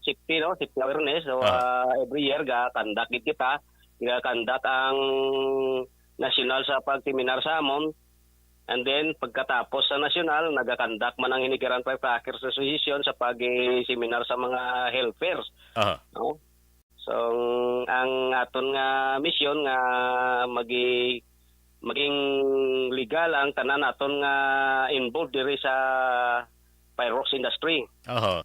safety, no? Safety awareness. So, Ah. ah, every year, ga-conduct gid kita. Ga-conduct ang national sa pagseminar sa amon. And then, pagkatapos sa national, nagakandak man ang Hinigaran Firecrackers Association sa pag-seminar sa mga health fairs. Aha. No? So, ang aton nga misyon nga magi-, maging legal ang tanan naton nga involved diri sa fireworks industry. Aha.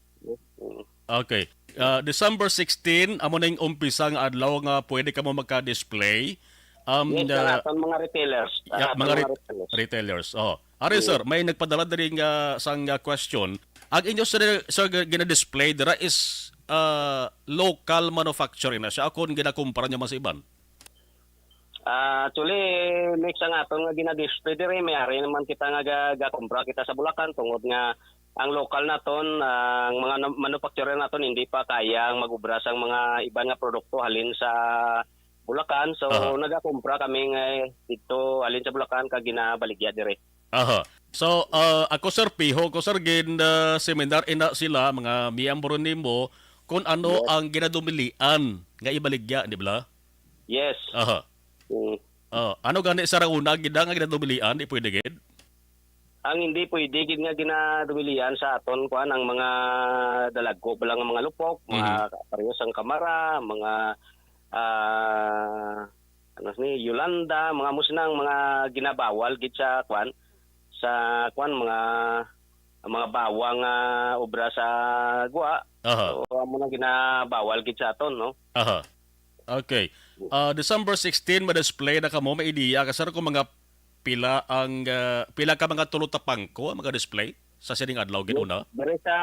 Mm. Okay. Ah, December sixteen, amo na yung umpisa nga adlaw nga pwede kamo magka-display. Um, Yes, the ang aton mga retailers. Ang Yeah, aton mga mga ret-, retailers. retailers. Oh. Ari, Mm. sir, may nagpadala diri nga sang, ah, question. Ang inyo, sir, sir, gi-, gina-display dira is, ah, local manufacturing na siya. Ako, ginakumpara niyo man sa iban? Ah, actually, mix ang aton nga gina-display diri. May ari naman kita nga ga-, gakumpra kita sa Bulacan tungod nga ang lokal naton, ang mga na-, manufacturer naton hindi pa kaya ang mag-ubra sang mga iban nga produkto halin sa Bulacan. So, Aha. nagakumpra kami nga dito halin sa Bulacan kag ginabaligya diri. Aha. So, ah, ako, sir, piho ko, sir, gin, ah, seminar ina sila, mga miyembro nimo, kung ano Yes. ang ginadumilian nga ibaligya, di ba? Yes. Aha. Mm. Oh, ano gani sa una gid nga ginadubilian, di pwede gid? Ang hindi pwede gid nga ginadubilian sa aton, kuan, ang mga dalagko pa lang nga mga lupok, mga Mhm. parehas ang kamara, mga, ah, ano ni, Yolanda, mga amo sina ang mga ginabawal gid sa, kuan, sa, kuan, mga, mga bawang nga obra sa gwa. Aha. So, amo nang ginabawal gid sa aton, no? Aha. Okay. Ah, December sixteen, ma-display na kamo. May idea ka, sir, kung mga pila ang, ah, pila ka mga tulo tapangko ang mga display sa sining adlaw gid una? Diri sa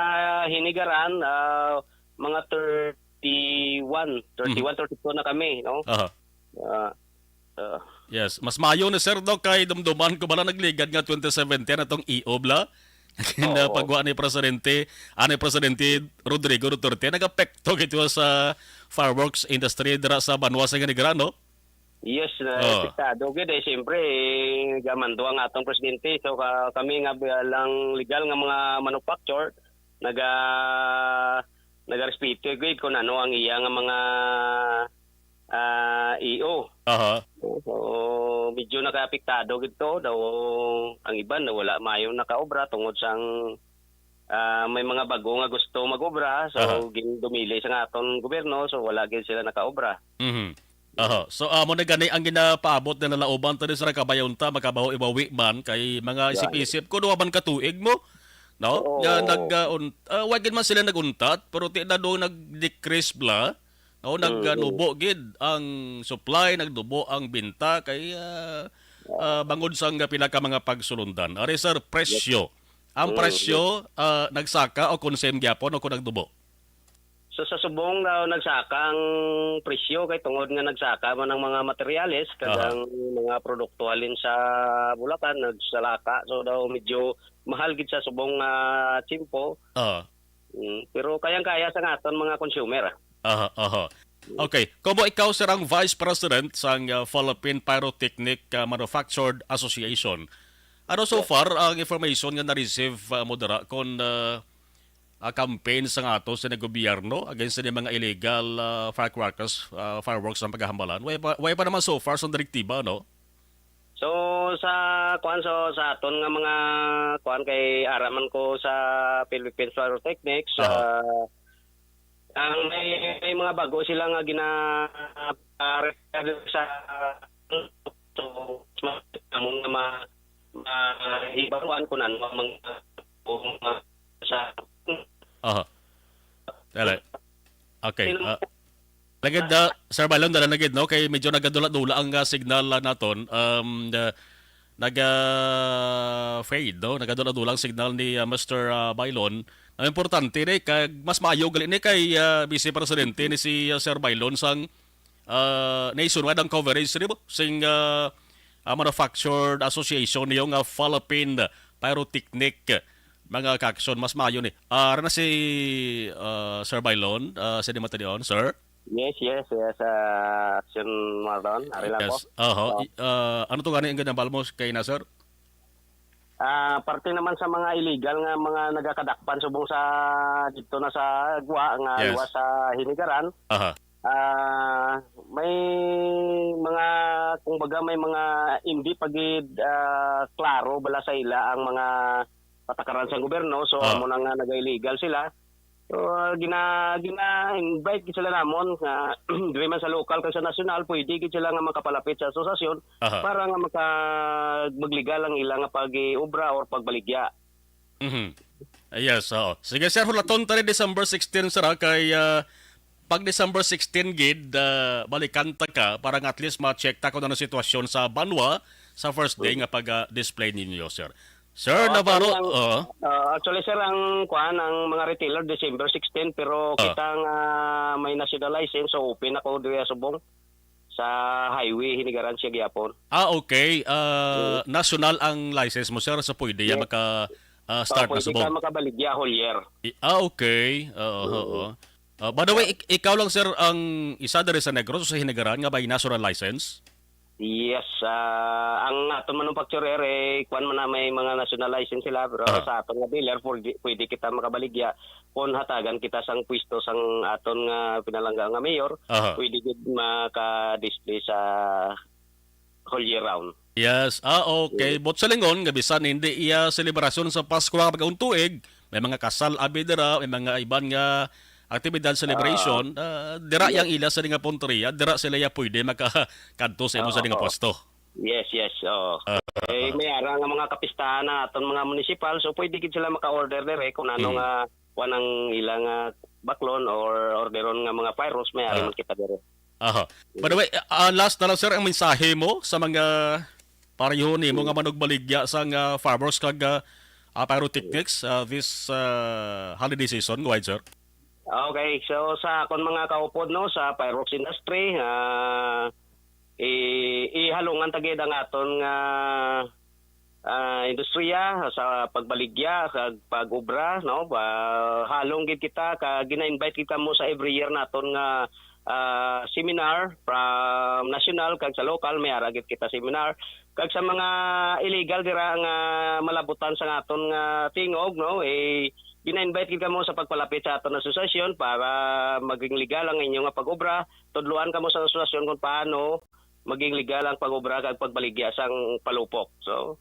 Hinigaran, ah, mga thirty-one, thirty-one, Mhm. thirty-two na kami, no? Aha. Ah, ah. Yes, mas maayo ni, sir, do, kay dumduman ko bala nagligad nga twenty seventeen atong iob la. Oo. Ginapagwa ni Presidente, ani Presidente Rodrigo Duterte, nagapekto gito sa fireworks industry dira sa banwa sa Hinigaran, no? Yes, na Oh. apektado gid eh. Siyempre, eh, gamando ang atong presidente. So, ka, kami nga bilang legal nga mga manufacturer, naga, nagarespeto gid kung ano ang iya nga mga, ah, E O. Aha. So, medyo nakaapektado gid to. Daw, ang iban na wala mayo nakaobra tungod sang, ah, may mga bago nga gusto mag-obra. So, Aha. gindumili sa nga aton gobyerno. So, wala gid sila nakaobra. Mhm. Aha. So, amo na gani ang ginapaabot na nalauban tani sa kabayon ta, makabaho ibawi man kay mga Yan. isip-isip ko, duha man ka tuig mo, no? Oo. Nga nag, ah, un-, ah, wa gid man sila nag-untat, pero ti na do nag-decrease bla, no? Nag, ah, Mm. nubo gid ang supply, nagdubo ang binta kay, ah, ah, bangod sang pila ka mga pagsulundan. Ari, sir, presyo. Ang Mm. presyo, ah, nagsaka o kung same gyapon o kung nagdubo? So, sa subong daw nagsaka ang presyo kay tungod nga nagsaka man ang mga materyales, kag Aha. ang mga produkto halin sa Bulacan nagsalaka. So, daw medyo mahal gid sa subong nga tiyempo. Aha. Mm, pero kayang-kaya sa nga aton mga consumer, ah. Aha, aha. Okay. Kumo ikaw, sir, ang Vice President sang, ah, Philippine Pyrotechnic, ah, Manufactured Association. Ano so Yes. far ang information nga na-receive, ah, mo dira kon, ah, ah, campaign sa nga ato sa gobyerno against sa mga illegal, ah, firecrackers, ah, fireworks ang paghahambalan? Way pa, way pa naman so far sa direktiba, no? So, sa, kuwan, so, sa aton nga mga, kuwan, kay ara man ko sa Philippine Pyrotechnics, Aha. ah, ang may, may mga bago sila nga gina, ah, sa, so, among nga ma-, ma-, ibaruan kung ano ang mga, kung mga sa Aha. Dali. Okay. Sino? Ah, lagid, ah, Sir Balon, dala na gid, no? Kay medyo nagadula-dula ang, ah, signal, ah, naton. Um, the, nag, ah, fade, no? Nagadula-dula ang signal ni, ah, Mister, ah, Bailon. Ang importante ni, kag mas maayo gali ni kay, ah, Vice Presidente ni si, ah, Sir Bailon sang, ah, nationwide ang coverage, di ba? Sing, ah, ah, Manufactured Association niyo nga Philippine Pyrotechnic, mga kakson, mas maayo ni. Ah, ara na si, ah, Sir Bailon, ah, sa di matalion, sir? Yes, yes, yes, ah, Action Marlon. Ari lang Yes. po. Oho. Ah. I-, ah, ano to gani ang ginambal mo kay na, sir? Ah, parte naman sa mga illegal nga mga nagakadakpan subong sa dito na sa Gwa nga Yes. luwas sa Hinigaran. Aha. Ah, may mga, kumbaga, may mga hindi pa gid, ah, klaro bala sa ila ang mga patakaran sa gobyerno. So, Ah. amo na nga naga-illegal sila. So, ah, gina-, gina-invite gid sila namon nga diri man sa lokal kag sa nasyonal, pwede gid sila nga makapalapit sa asosasyon Aha. para nga maka-, maglegal ang ila nga pag-iobra or pagbaligya. Mhm. Ah, yes, oo. Sige, sir, hulaton ta ni December sixteen, sir, ha, kay, ah, pag December sixteen gid, ah, balikan ta ka para nga at least ma-check ta kung ano sitwasyon sa banwa sa first day Mm. nga pag, ah, display ninyo, sir. Sir Oo, Navarro, actually, ang, oo. ah, actually, sir, ang kuan, ang mga retailer December sixteen, pero Ah. kita nga may national license, so open ako diri subong sa highway, Hinigaran siya gihapon. Ah, okay. Ah, Mm. national ang license mo, sir, so pwede yan Yes. maka, ah, start Oo, na pwede subong. ka makabaligya whole year. I-, ah, okay. Oo, Mm. oo. Ah, by the way, Ah. ik-, ikaw lang, sir, ang isa diri sa Negros o sa Hinigaran nga may national license? Yes, ah, ang aton manufacturer, eh, kwan man na may mga national license sila, pero Ah. sa aton nga dealer, pwede, pwede kita makabaligya kung hatagan kita sang pwesto sang aton nga pinalangga nga mayor, Aha. pwede gid maka-display sa whole year round. Yes. Ah, okay. Mm. But sa lingon, nga bisan hindi iya selebrasyon sa Pasko ang bagong tuig, may mga kasal abi dira, may mga iban nga aktibidad, celebration, Ah. ah, dira Yes. yang ila sa nga punteriya, dira sila ya pwede makakadto sa imo sa Oo, nga oo. pwesto. Yes, yes, oo. Ah, Eh, ah. may ara nga mga kapistahan na aton mga munisipal, so pwede gid sila maka-order dire kung ano Mm. nga kuan ang ila nga baklon or orderon nga mga fireworks, may ari Ah. man kita dire. Aha. By the way, ah, last na lang, sir, ang mensahe mo sa mga pareho nimo nga manugbaligya sa nga fireworks kag, ah, ah, pyrotechnics, ah, this, ah, holiday season. Go ahead, sir. Okay, so sa akon mga kaupod, no, sa fireworks industry, ah, i-, ihalungan ta gid ang aton nga, ah, industriya sa pagbaligya kag pag-obra, no? Ah, halong gid kita ka gina-invite kita mo sa every year naton nga, ah, seminar from national kag sa local, may ara gid kita seminar. Kag sa mga illegal dira nga malabutan sa aton nga tingog, no, eh, gina-invite gid kamo sa pagpalapit sa aton association para maging legal ang inyo nga pag-obra. Tudloan kamo sa association kung paano maging legal ang pag-obra kag pagbaligya sang palupok. So,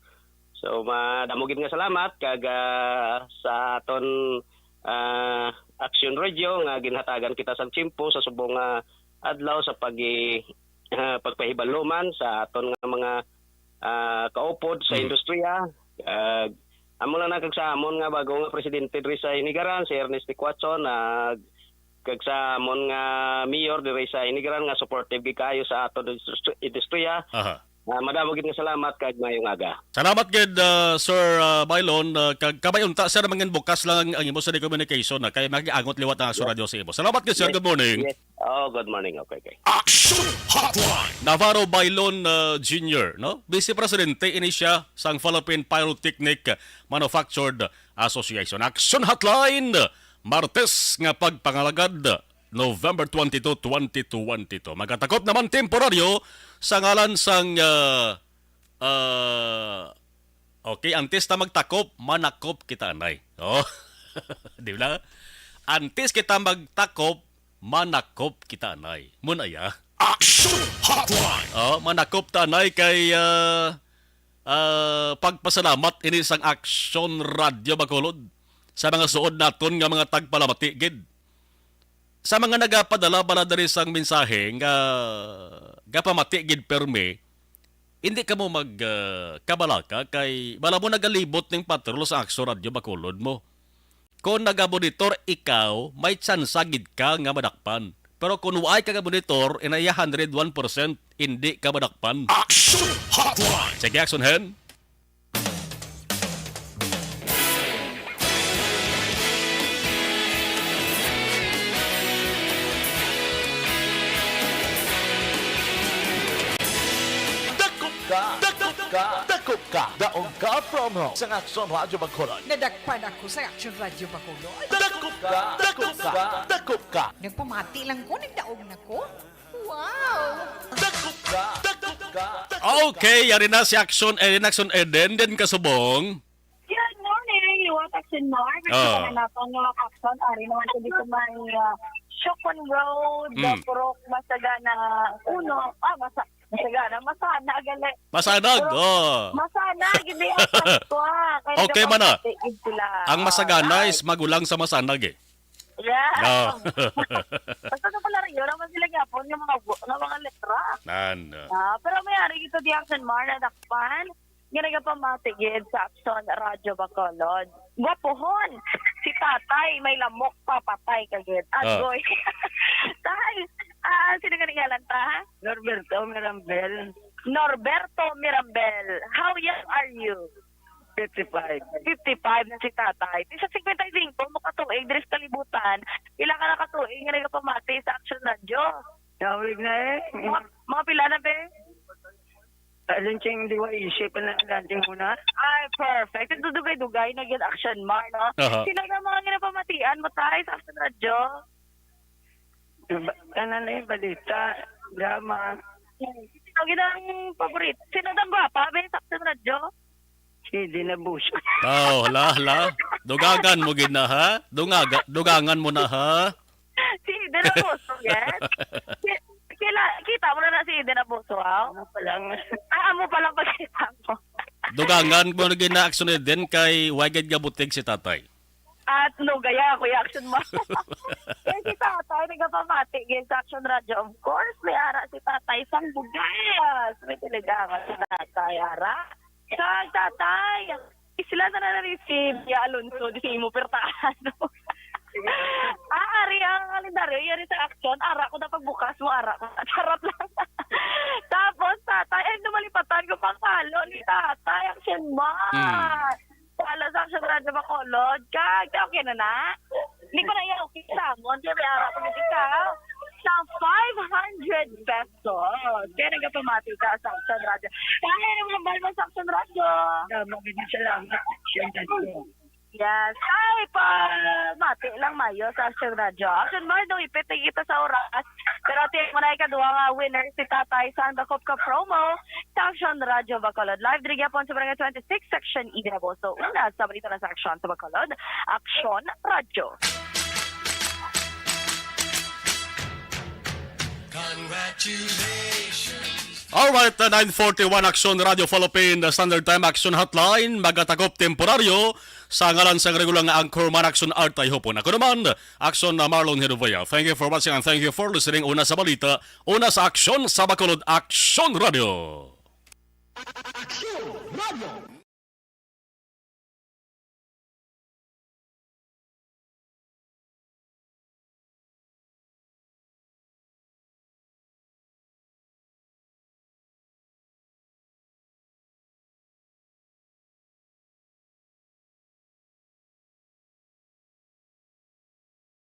so madamo gid nga salamat kag, ah, sa aton, ah, Action Radio nga ginhatagan kita sa tiyempo sa subong nga adlaw sa pagi-, ah, pagpahibaluman sa aton nga mga, ah, kaupod sa Hmm. industriya. Ah, amo lang na kag sa amon nga bago nga presidente diri sa Inigaran, si Ernest Ticuacho, nag-, kag sa amon nga mayor diri sa Inigaran nga supportive gid kaayo sa aton industri-, industriya. Aha. Ah, madamo gid nga salamat kag maayong aga. Salamat gid, ah, Sir, ah, Mylon, ah, kag kabay unta, sir, mangin bukas lang ang, ang imo sa communication, ah, kay magiangot liwat ang Action Yes. Radio sa imo. Salamat gid, sir. Yes. Good morning. Yes. Oh, good morning. Okay, okay. Action Hotline. Navarro Bailon, uh, Junior, no? Vice Presidente ini siya sang Philippine Pyrotechnic Manufactured Association. Action Hotline, Martes nga pagpangalagad, November twenty-two, twenty twenty-two. Magatakop naman temporaryo sa ngalan sang, uh, uh, okay, antes ta magtakop, manakop kita, anay. Oh. Di ba? Antes kita magtakop, manakop kita, anay. Muna ya. Action Hotline. Oh, manakop ta, anay, kay, ah, ah, pagpasalamat ini sang Action Radio Bacolod sa mga suod naton nga mga tagpalamati gid. Sa mga nagapadala bala diri sang mensahe nga gapamati gid permi, hindi kamo mag, ah, kabalaka kay bala mo nagalibot ning patrol sa Action Radio Bacolod mo. Kon nagamonitor ikaw, may tsansa gid ka nga madakpan. Pero kung waay ka gamonitor, inaya hundred one percent, hindi ka madakpan. Action Hotline. Sige, Action Hen. Dakop ka, dakop ka, dakop ka. Daog ka promo sa Action Radio Bacolod. Nadakpan ako sa Action Radio Bacolod. Dakop ka, dakop ka, dakop ka. Nagpamati lang ko, nagdaog na ko. Wow! Dakop ka, dakop ka, dakop ka. Okay, yari na si Action, eh, Action Eden, din kasubong. Good morning, liwat Action Mar. Ah. Kasi naton nga Action, ari naman ko dito may, ah, Chocon Road, Mm. Purok Masagana uno. Ah, Masa-, Masagana, Masana, gali. Masanag, Purok oh. Masana, gini ang Pascua. Kaya Okay, mana. nagapamati gid sila. Ang Masagana Alright. is magulang sa Masanag, eh. Yeah. Oh. Basta sa Palario, naman sila gyapon nga mga bu-, nga mga letra. Nan, oh. Ah, pero may ari ito di Action Mar, nadakpan. Nga nagapamati gid sa Action Radio Bacolod. Gwapohon, si tatay, may lamok, papatay ka gid. Ah. Agoy. Tay, ah, sino ka ngalan ta? Norberto Mirambel. Norberto Mirambel. How young are you? Fifty-five. Fifty-five na si tatay. Di sa singkwenta y singko, mo katuig, diri sa kalibutan. Pila ka na katuig nga nagapamati sa Action Radio? Tawag na eh. Mga, mga pila na, be? Alin sing di wa isip na alin sing una? Ay, perfect. Ito dugay-dugay na gyud Action Mar, no? Aha. Sino na mga ginapamatian mo, tay, sa Action Radio? Ba-, ano na yung balita? Drama. Sino gid ang paborito? Sino ang gwapa, be, sa Action Radio? Si Dina Buso. Oh, hala, hala. Dugagan mo gid na, ha? Dungaga-, dugangan mo na, ha? Si Eden Abuso, yes? Ki-, kila-, kita mo na na si Eden Abuso, aw? Ano pa lang? Ah, amo pa lang pagkita mo. Dugangan mo na gid na Action Eden kay wa gid nga butig si tatay. At no, gaya, Kuya Action Mar. Eh, si tatay, nagapamati gid sa Action Radio. Of course, may ara si tatay sang bugas. May talaga si tatay, ara. Sa tatay, sila na na-receive, ya Alonso, di si imo pertahan. Ah, ari ang kalendaryo, yari sa Action, ara ko na pagbukas mo, ara ko. Charot lang. Tapos, tatay, ay, namalipatan ko pang follow ni tatay, Action Mar. Hmm. Follow sa Action Radio Bacolod. Kag, okay na na? Hindi ko na iya okay sa amon. Kaya may ara ko na ikaw. Sa five hundred pesos. Kaya nagapamati ka sa Action Radio. Kaya nang hambal mo sa Action Radio. Damo gid salamat. Action Radio. Yes. Ay, pa, mati lang mayo sa Aksyon Radyo. Aksyon Mardo, ipit na kita sa oras. Pero ati mo na ikaduha nga winner si Tatay sang Dakop ka promo sa Aksyon Radyo Bacolod. Live diri gyapon sa Barangay twenty-six, Section E, Dinaboso. Una sa balita na sa Aksyon sa Bacolod, Aksyon Radyo. Congratulations. Alright, uh, nine forty-one Aksyon Radyo Philippine, the Standard Time Aksyon Hotline, magatakop temporaryo sa ngalan sang regular nga anchorman Aksyon Artay Hopon. Ako naman, Aksyon na Marlon Herubaya. Thank you for watching and thank you for listening. Una sa balita, una sa aksyon sa Bacolod, Aksyon Radyo. Aksyon Radyo.